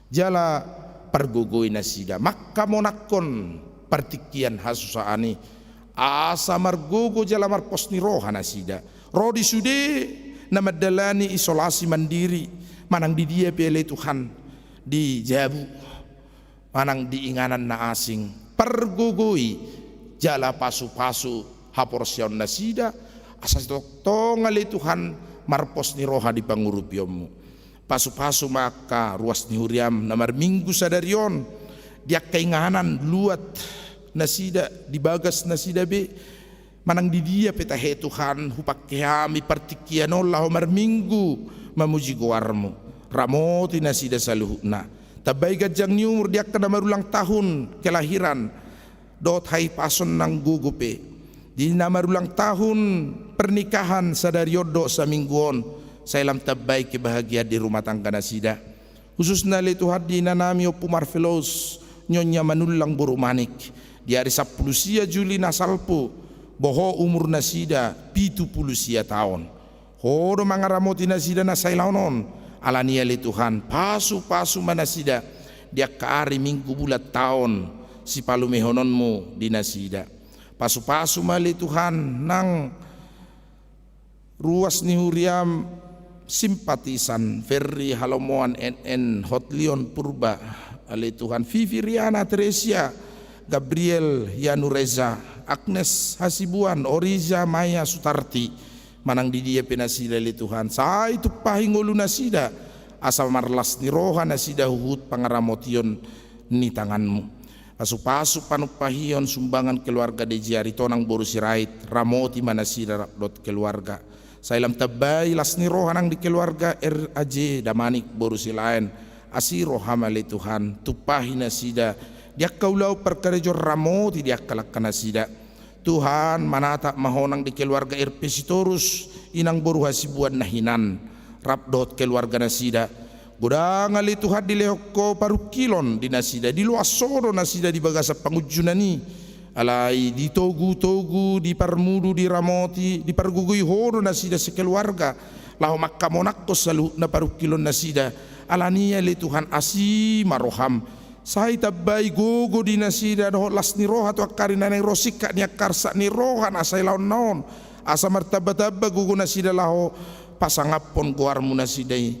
jala pargogoi nasida, mangkamonangkon partingkian hasusaan i, asa margogo jala marpos ni roha nasida. Ro di sude na mandalani isolasi mandiri, manang di dia pe ale Tuhan, di jabu manang di inganan na asing, pargogoi jala pasupasu haporseaon nasida, asa tongtong ale Tuhan marpos ni roha di pangurupionmu. Pasupasu ma angka ruas ni huriam na marminggu sadari on, di angka inganan luat nasida, di bagas nasida be, manang di dia pe tahe Tuhan, hupangke hami partingkian on laho marminggu mamuji goarmu. Ramoti nasida saluhutna. Tambai ganjang ni umur di angka na marulang tahun kelahiran, dohot hahipason nang gogo pe. Di na marulang tahun pernikahan sadari on dohot saminggu on, sai lam tambai kebahagiaan di rumah tangga nasida. Khususna ale Tuhan di inanami Ompu Marvelous, Nyonya Manullang boru Manik, di ari sampulu sia Juli na salpu, boho umur nasida pitu pulu sia taon. Ho do mangaramoti nasida na sailaon on, alani i ale Tuhan, pasu-pasu ma nasida di angka ari, minggu, bulan, taon sipalumehononmu di nasida. Pasu-pasu ma ale Tuhan nang ruas ni huriam simpatisan, Ferry Halomoan, N N Hotlion Purba, ale Tuhan, Vivi Riana, Teresia, Gabriel Yanureza, Agnes Hasibuan, Oriza Maya Sutarti, manang di dia pe nasida ale Tuhan, sai tumpahi ngolu nasida, asa marlas ni roha nasida huhut pangaramotion ni tanganmu. Pasu-pasu panumpahion sumbangan keluarga D J Aritonang boru Sirait, ramoti ma nasida rap dohot keluarga. Sai lam tambai las ni roha nang di keluarga R A J Damanik boru Silaen, asi roham ale Tuhan, tumpahi nasida di angka ulaon parkarejoan, ramoti di angka langka nasida. Tuhan, manatap ma Ho nang di keluarga R P Sitorus, inang boru Hasibuan na hinan, rap dohot keluarga nasida. Godang ale Tuhan dilehon Ho parungkilon di nasida, diloas Ho do nasida di bagasan pangunjunan i. Alai ditogu-togu, diparmudu, diramoti, dipargogoi Ho do nasida sekeluarga, laho mangkamonanghon saluhutna parungkilon nasida. Alani i ale Tuhan, asi ma roham. Sai tambai gogo di nasida dohot las ni roha tu angka ari na naeng ro, singkat ni angka arsak ni roha na sailaonna on, asa martamba-tamba gogo nasida laho pasangaphon goarmu nasida i,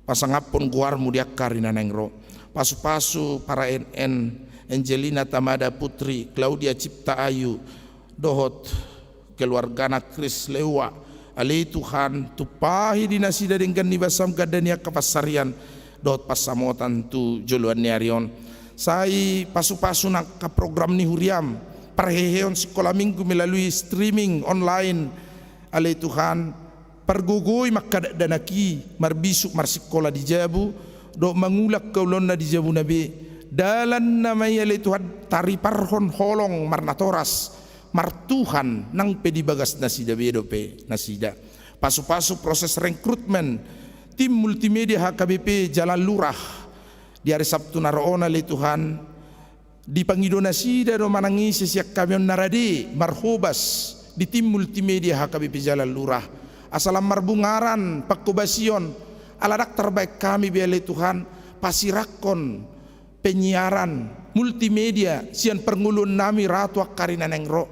pasangaphon goarmu di angka ari na naeng ro. Pasu-pasu para N N, Angelina Tamada Putri, Claudia Cipta Ayu, dohot keluargana Chris Lewa. Ale Tuhan, tumpahi di nasida denggan ni basam ganda ni angka pansarian dohot pansamotan tu joloan ni ari on. Sai pasu-pasu nang angka program ni huriam, parheheon sikola minggu melalui streaming online. Ale Tuhan, pargogoi ma angka dakdanak i, marbisuk marsikola di jabu, dohot mangula angka ulaonna di jabuna be. Dalanna ma i ale Tuhan, tariparhon holong marnatoras, martuhan nang pe di bagas nasida be dope nasida. Pasu-pasu proses rekrutmen tim multimedia H K B P Jalan Lurah di ari Sabtu na ro on ale Tuhan, dipangido nasida do manang ise sian hami on na rade marhobas di tim multimedia H K B P Jalan Lurah, asa lam marbungaran panghobasion, ala ndang tarbaen hami be ale Tuhan pasirakhon penyiaran multimedia sian parngoluonnami ra tu angka ari na naeng ro.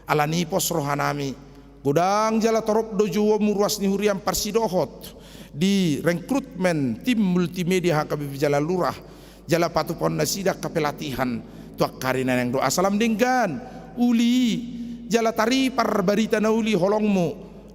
Alani i pos rohanami, godang jala torop do jouonmu ruas ni huriam parsidohot di rekrutmen tim multimedia H K B P Jalan Lurah, jala patupaon nasida angka pelatihan tu angka ari na naeng ro, asa lam denggan uli i, jala taripar barita na uli holongmu,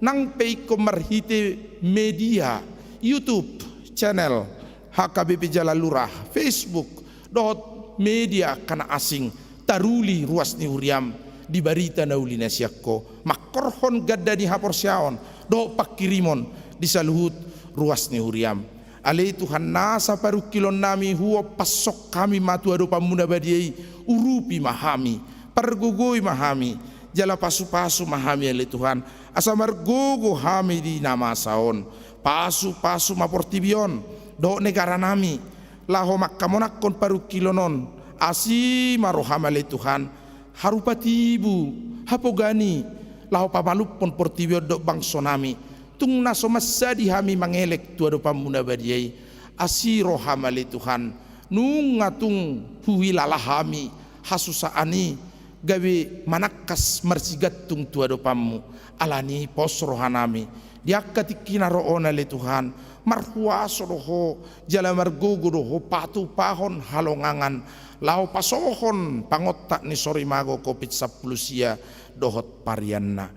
nang pe ingkon marhite media, YouTube channel H K B P Jalan Lurah, Facebook, dohot media angka na asing, taruli ruas ni huriam di barita na uli na sian ho, mangkorhon ganda ni haporseaon dohot panghirimon di saluhut ruas ni huriam. Ale Tuhan, nasa parungkilonnami, huompashon hami ma tu adopanmu na badia i, urupi ma hami, pargogoi ma hami, jala pasu-pasu ma hami ale Tuhan, asa margogo hami di na masa on. Pasu-pasu ma portibi on dohot negaranami, laho mangkamonanghon parungkilon on. Asi ma roham ale Tuhan, haru patibu, hapogan i, laho pamalumhon portibi on dohot bangsonami. Tung na so mansadi hami mangelek tu adopanmu na badia i. Asi roham ale Tuhan, nunga tung huhilala hami hasusaan i, gabe manangkas marsigantung tu adopanmu. Alani i pos rohanami, di angka tingki na ro on ale Tuhan, marhuaso do ho, jala margogo do ho patupahon halongangan, laho pasohon pangontak ni sorimago Covid sampulu sia dohot varianna.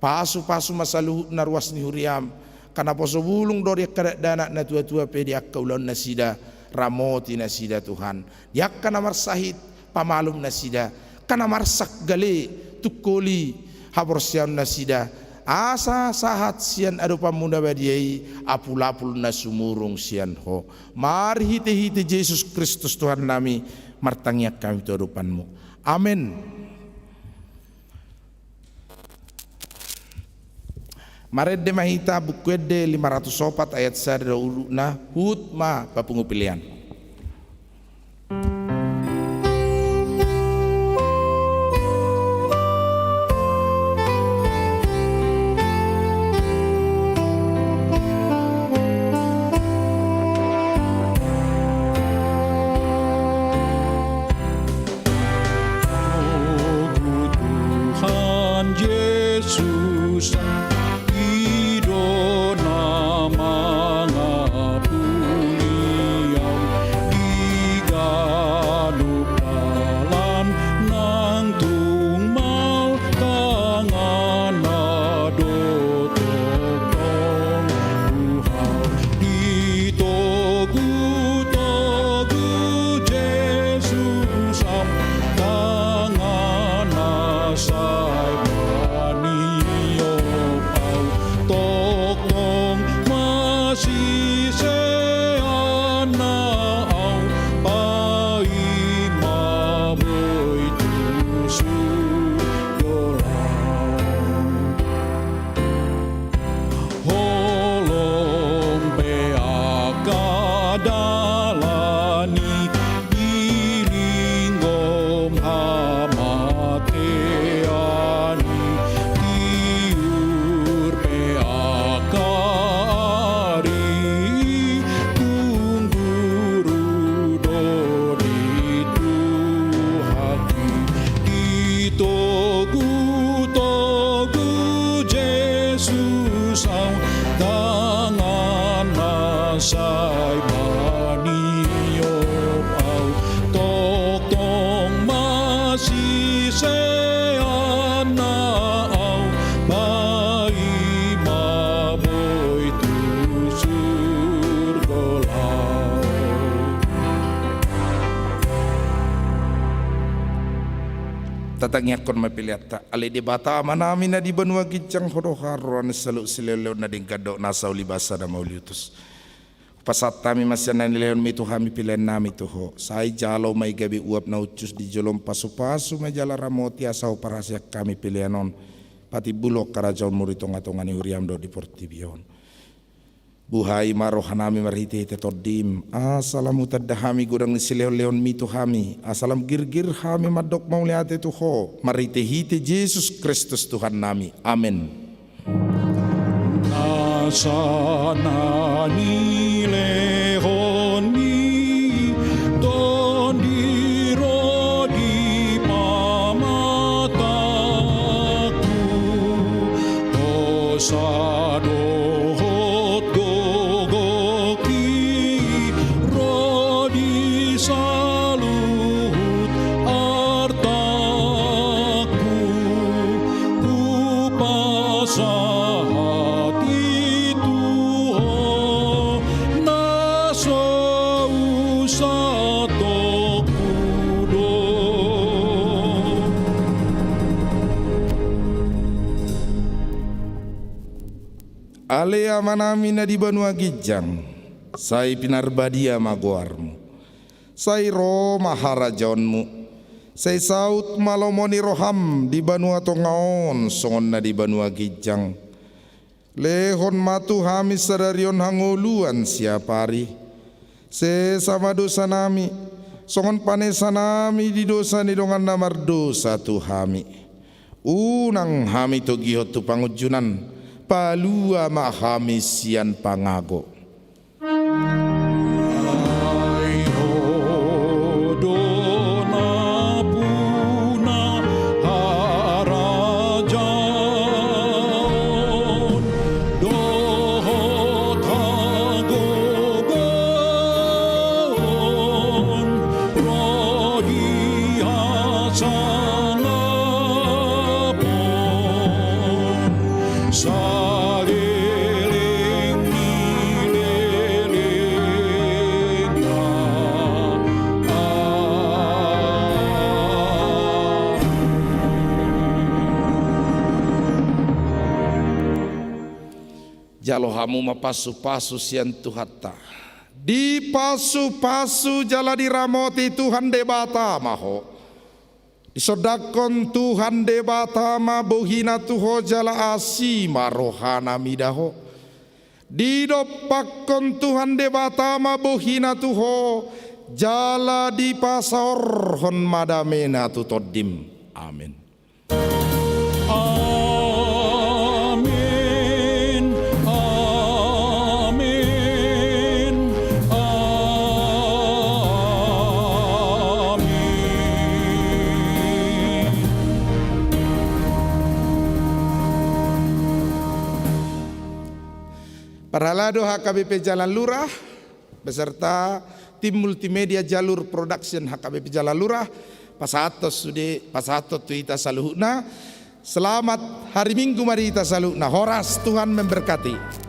Pasu-pasu ma saluhutna ruas ni huriam, angka na poso bulung dohot di angka dakdanak, na tua-tua pe di angka ulaon nasida, ramoti nasida Tuhan. Di angka na marsahit, pamalum nasida, angka na marsak gale, tungkoli haporseaon nasida, asa sahat sian adopanmu na badia i apul-apul na sumurung sian ho. Marhite-hite Jesus Kristus Tuhannami, martangiang hami tu adopanmu. Amen. Marende ma hita Buku Ende lima ratus opat ayat sada do urutna, huhut ma papungu pelean. Tuhan Jesus, i do na mangapuli au di ganup dalan nang tung maol tanganna do tongtong. Tuhan, ditogu-togu Jesus am, tanganna sai maniop au, tongtong ma siseanna au, paima boi tu surgo laho. Holom pe angka dalan i, dilingom hamatean i, tiur pe angka ari i, tung guru do di Tuhan i. Ditogu-togu Jesus au, tanganna sai maniop au, tongtong ma siseanna au, paima boi tu surgo laho. Tatangiangkon ma peleanta. Ale Debata Amanami na di banua ginjang, Ho do haroroan ni saluhut silehon-lehon na denggan dohot nasa ulibasa na mauliutus. Hupasahat hami ma sian na nilehonMi tu hami peleannami tu Ho. Sai jalo ma i gabe uap na uncus di jolom, pasu-pasu ma i jala ramoti, asa huparhaseang hami pelean on patimbulhon harajaonMu di tonga-tonga ni huriaM dohot di portibi on. Buhai ma rohanami marhite-hite TondiM, asa lam hutanda hami godang ni silehon-lehonMi tu hami, asa lam girgir hami mandok mauliate tu Ho, marhite-hite Jesus Kristus Tuhannami. Amen. Nasa na nilehonMi, Tondi ro di pamatangku, dosa dohot gogoki ro di saluhut artangku, hupasahat i tu Ho na so usatongku do. Ale Amanami na di banua ginjang, sai pinarbadia ma goarMu. Sai ro ma harajaonMu. Sai saut ma lomo ni rohaM di banua tonga on songon na di banua ginjang. Lehon ma tu hami sadari on hangoluan siapari. Sesa ma dosanami, songon panesanami di dosa ni dongan na mardosa tu hami. Unang hami togihon tu pangunjunan, palua ma hami sian pangago. Ai Ho do nampuna harajaon dohot hagogoon ro di hasangapon saleleng ni lelengna. Amen. Jalo hamu ma pasu-pasu sian Tuhanta. Dipasu-pasu jala diramoti Tuhan Debata ma ho. Disondangkon Tuhan Debata ma bohina tu ho jala asi ma rohana mida ho. Didompakkon Tuhan Debata ma bohina tu ho jala dipasaorhon ma damena tu tondim. Amin. Amin. Amin. Amin. Parhalado H K B P Jalan Lurah beserta tim multimedia Jalur Production H K B P Jalan Lurah, pasahathon sude, pasahathon tu hita saluhutna. Selamat hari Minggu ma di hita saluhutna. Horas, Tuhan memberkati.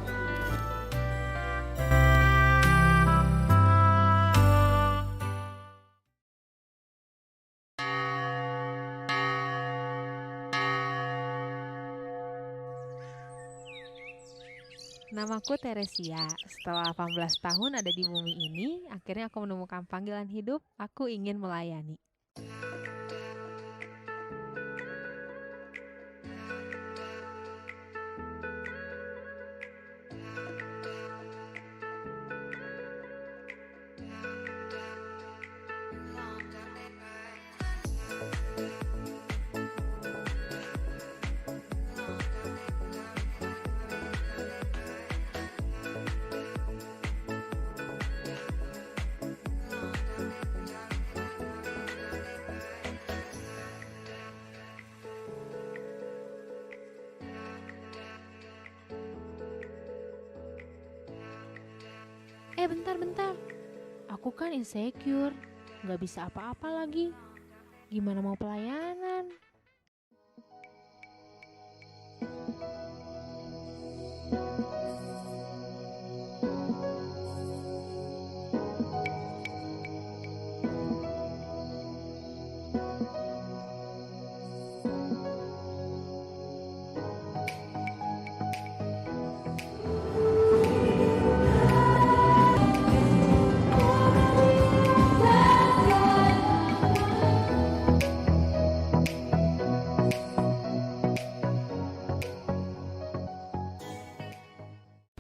Namaku Teresia. Setelah delapan belas tahun ada di bumi ini, akhirnya aku menemukan panggilan hidup. Aku ingin melayani. Eh, bentar, bentar. Aku kan insecure, nggak bisa apa-apa lagi. Gimana mau pelayanan?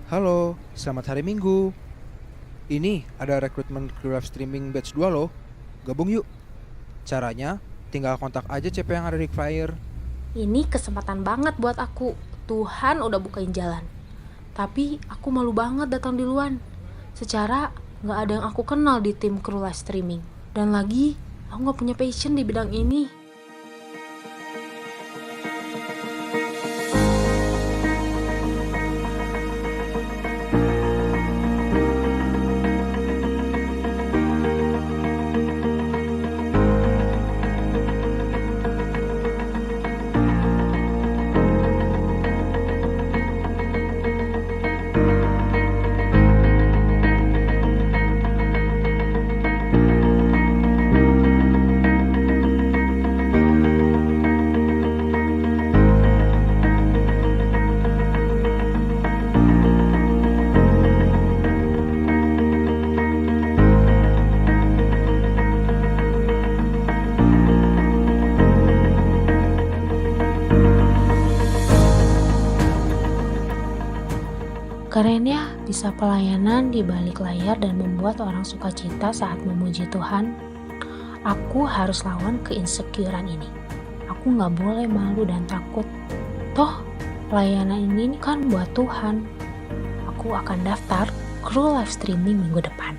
Halo, selamat hari Minggu. Ini ada rekrutmen kru live streaming batch dua loh. Gabung yuk. Caranya, tinggal kontak aja C P yang ada di flyer. Ini kesempatan banget buat aku. Tuhan udah bukain jalan. Tapi aku malu banget datang duluan. Secara nggak ada yang aku kenal di tim kru live streaming. Dan lagi, aku nggak punya passion di bidang ini. Keren ya, bisa pelayanan di balik layar dan membuat orang sukacita saat memuji Tuhan. Aku harus lawan keinsecurean ini. Aku nggak boleh malu dan takut. Toh, pelayanan ini kan buat Tuhan. Aku akan daftar kru live streaming minggu depan.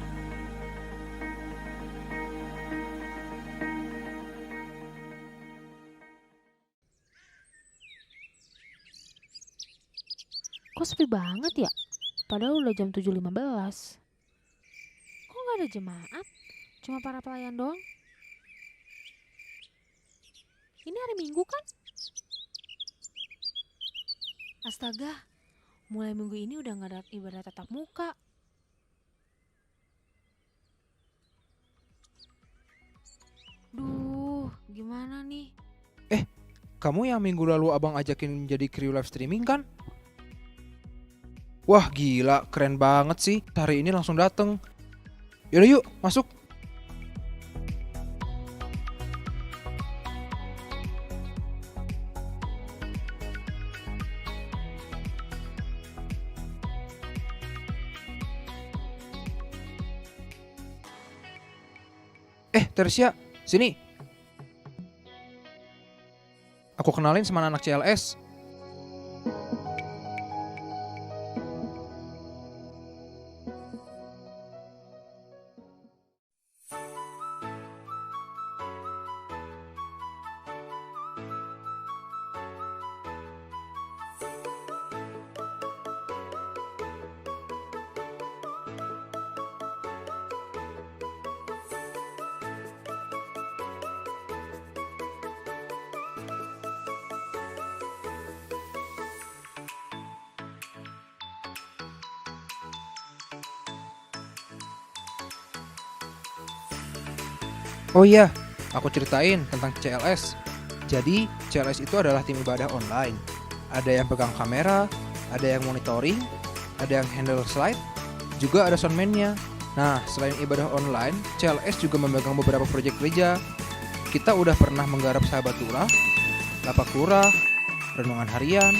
Kok sepi banget ya? Padahal udah jam tujuh lima belas. Kok nggak ada jemaat? Cuma para pelayan doang. Ini hari Minggu kan? Astaga, mulai minggu ini udah nggak ada ibadah tatap muka. Duh, gimana nih? Eh, kamu yang minggu lalu abang ajakin jadi kru live streaming kan? Wah, gila, keren banget sih. Hari ini langsung dateng. Yaudah yuk, masuk. Eh, Teresia, sini. Aku kenalin sama anak C L S. Oh iya, aku ceritain tentang C L S. Jadi, C L S itu adalah tim ibadah online. Ada yang pegang kamera, ada yang monitoring, ada yang handle slide, juga ada soundman-nya. Nah, selain ibadah online, C L S juga memegang beberapa proyek gereja. Kita udah pernah menggarap Sahabat Lurah, Lapak Lurah, renungan harian,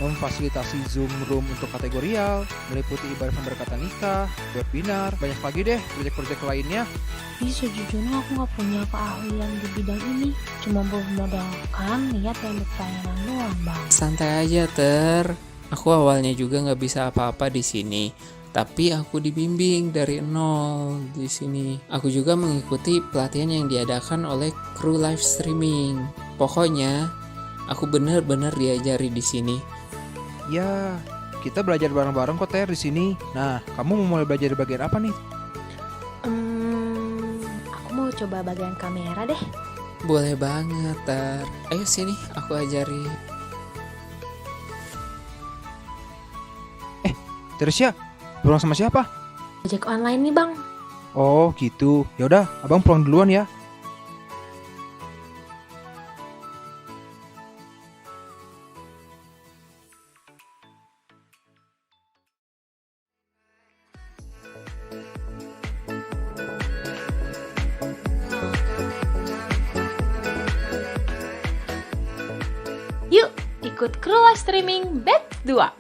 memfasilitasi Zoom Room untuk kategorial, meliputi ibadah pemberkatan nikah, webinar, banyak lagi deh proyek-proyek lainnya. Ih, sejujurnya aku nggak punya keahlian di bidang ini, cuma bermodalkan niat dan pelayanan doang, Bang. Santai aja, Ter. Aku awalnya juga nggak bisa apa-apa di sini, tapi aku dibimbing dari nol di sini. Aku juga mengikuti pelatihan yang diadakan oleh kru live streaming. Pokoknya, aku bener-bener diajari di sini. Ya, kita belajar bareng-bareng kok, Ter, di sini. Nah, kamu mau mulai belajar di bagian apa nih? Hmm, aku mau coba bagian kamera deh. Boleh banget, Ter. Ayo sini, aku ajari. Eh, Teresia, pulang sama siapa? Ojek online nih, Bang. Oh, gitu. Ya udah, Abang pulang duluan ya. Yuk, ikut kru live streaming batch dua.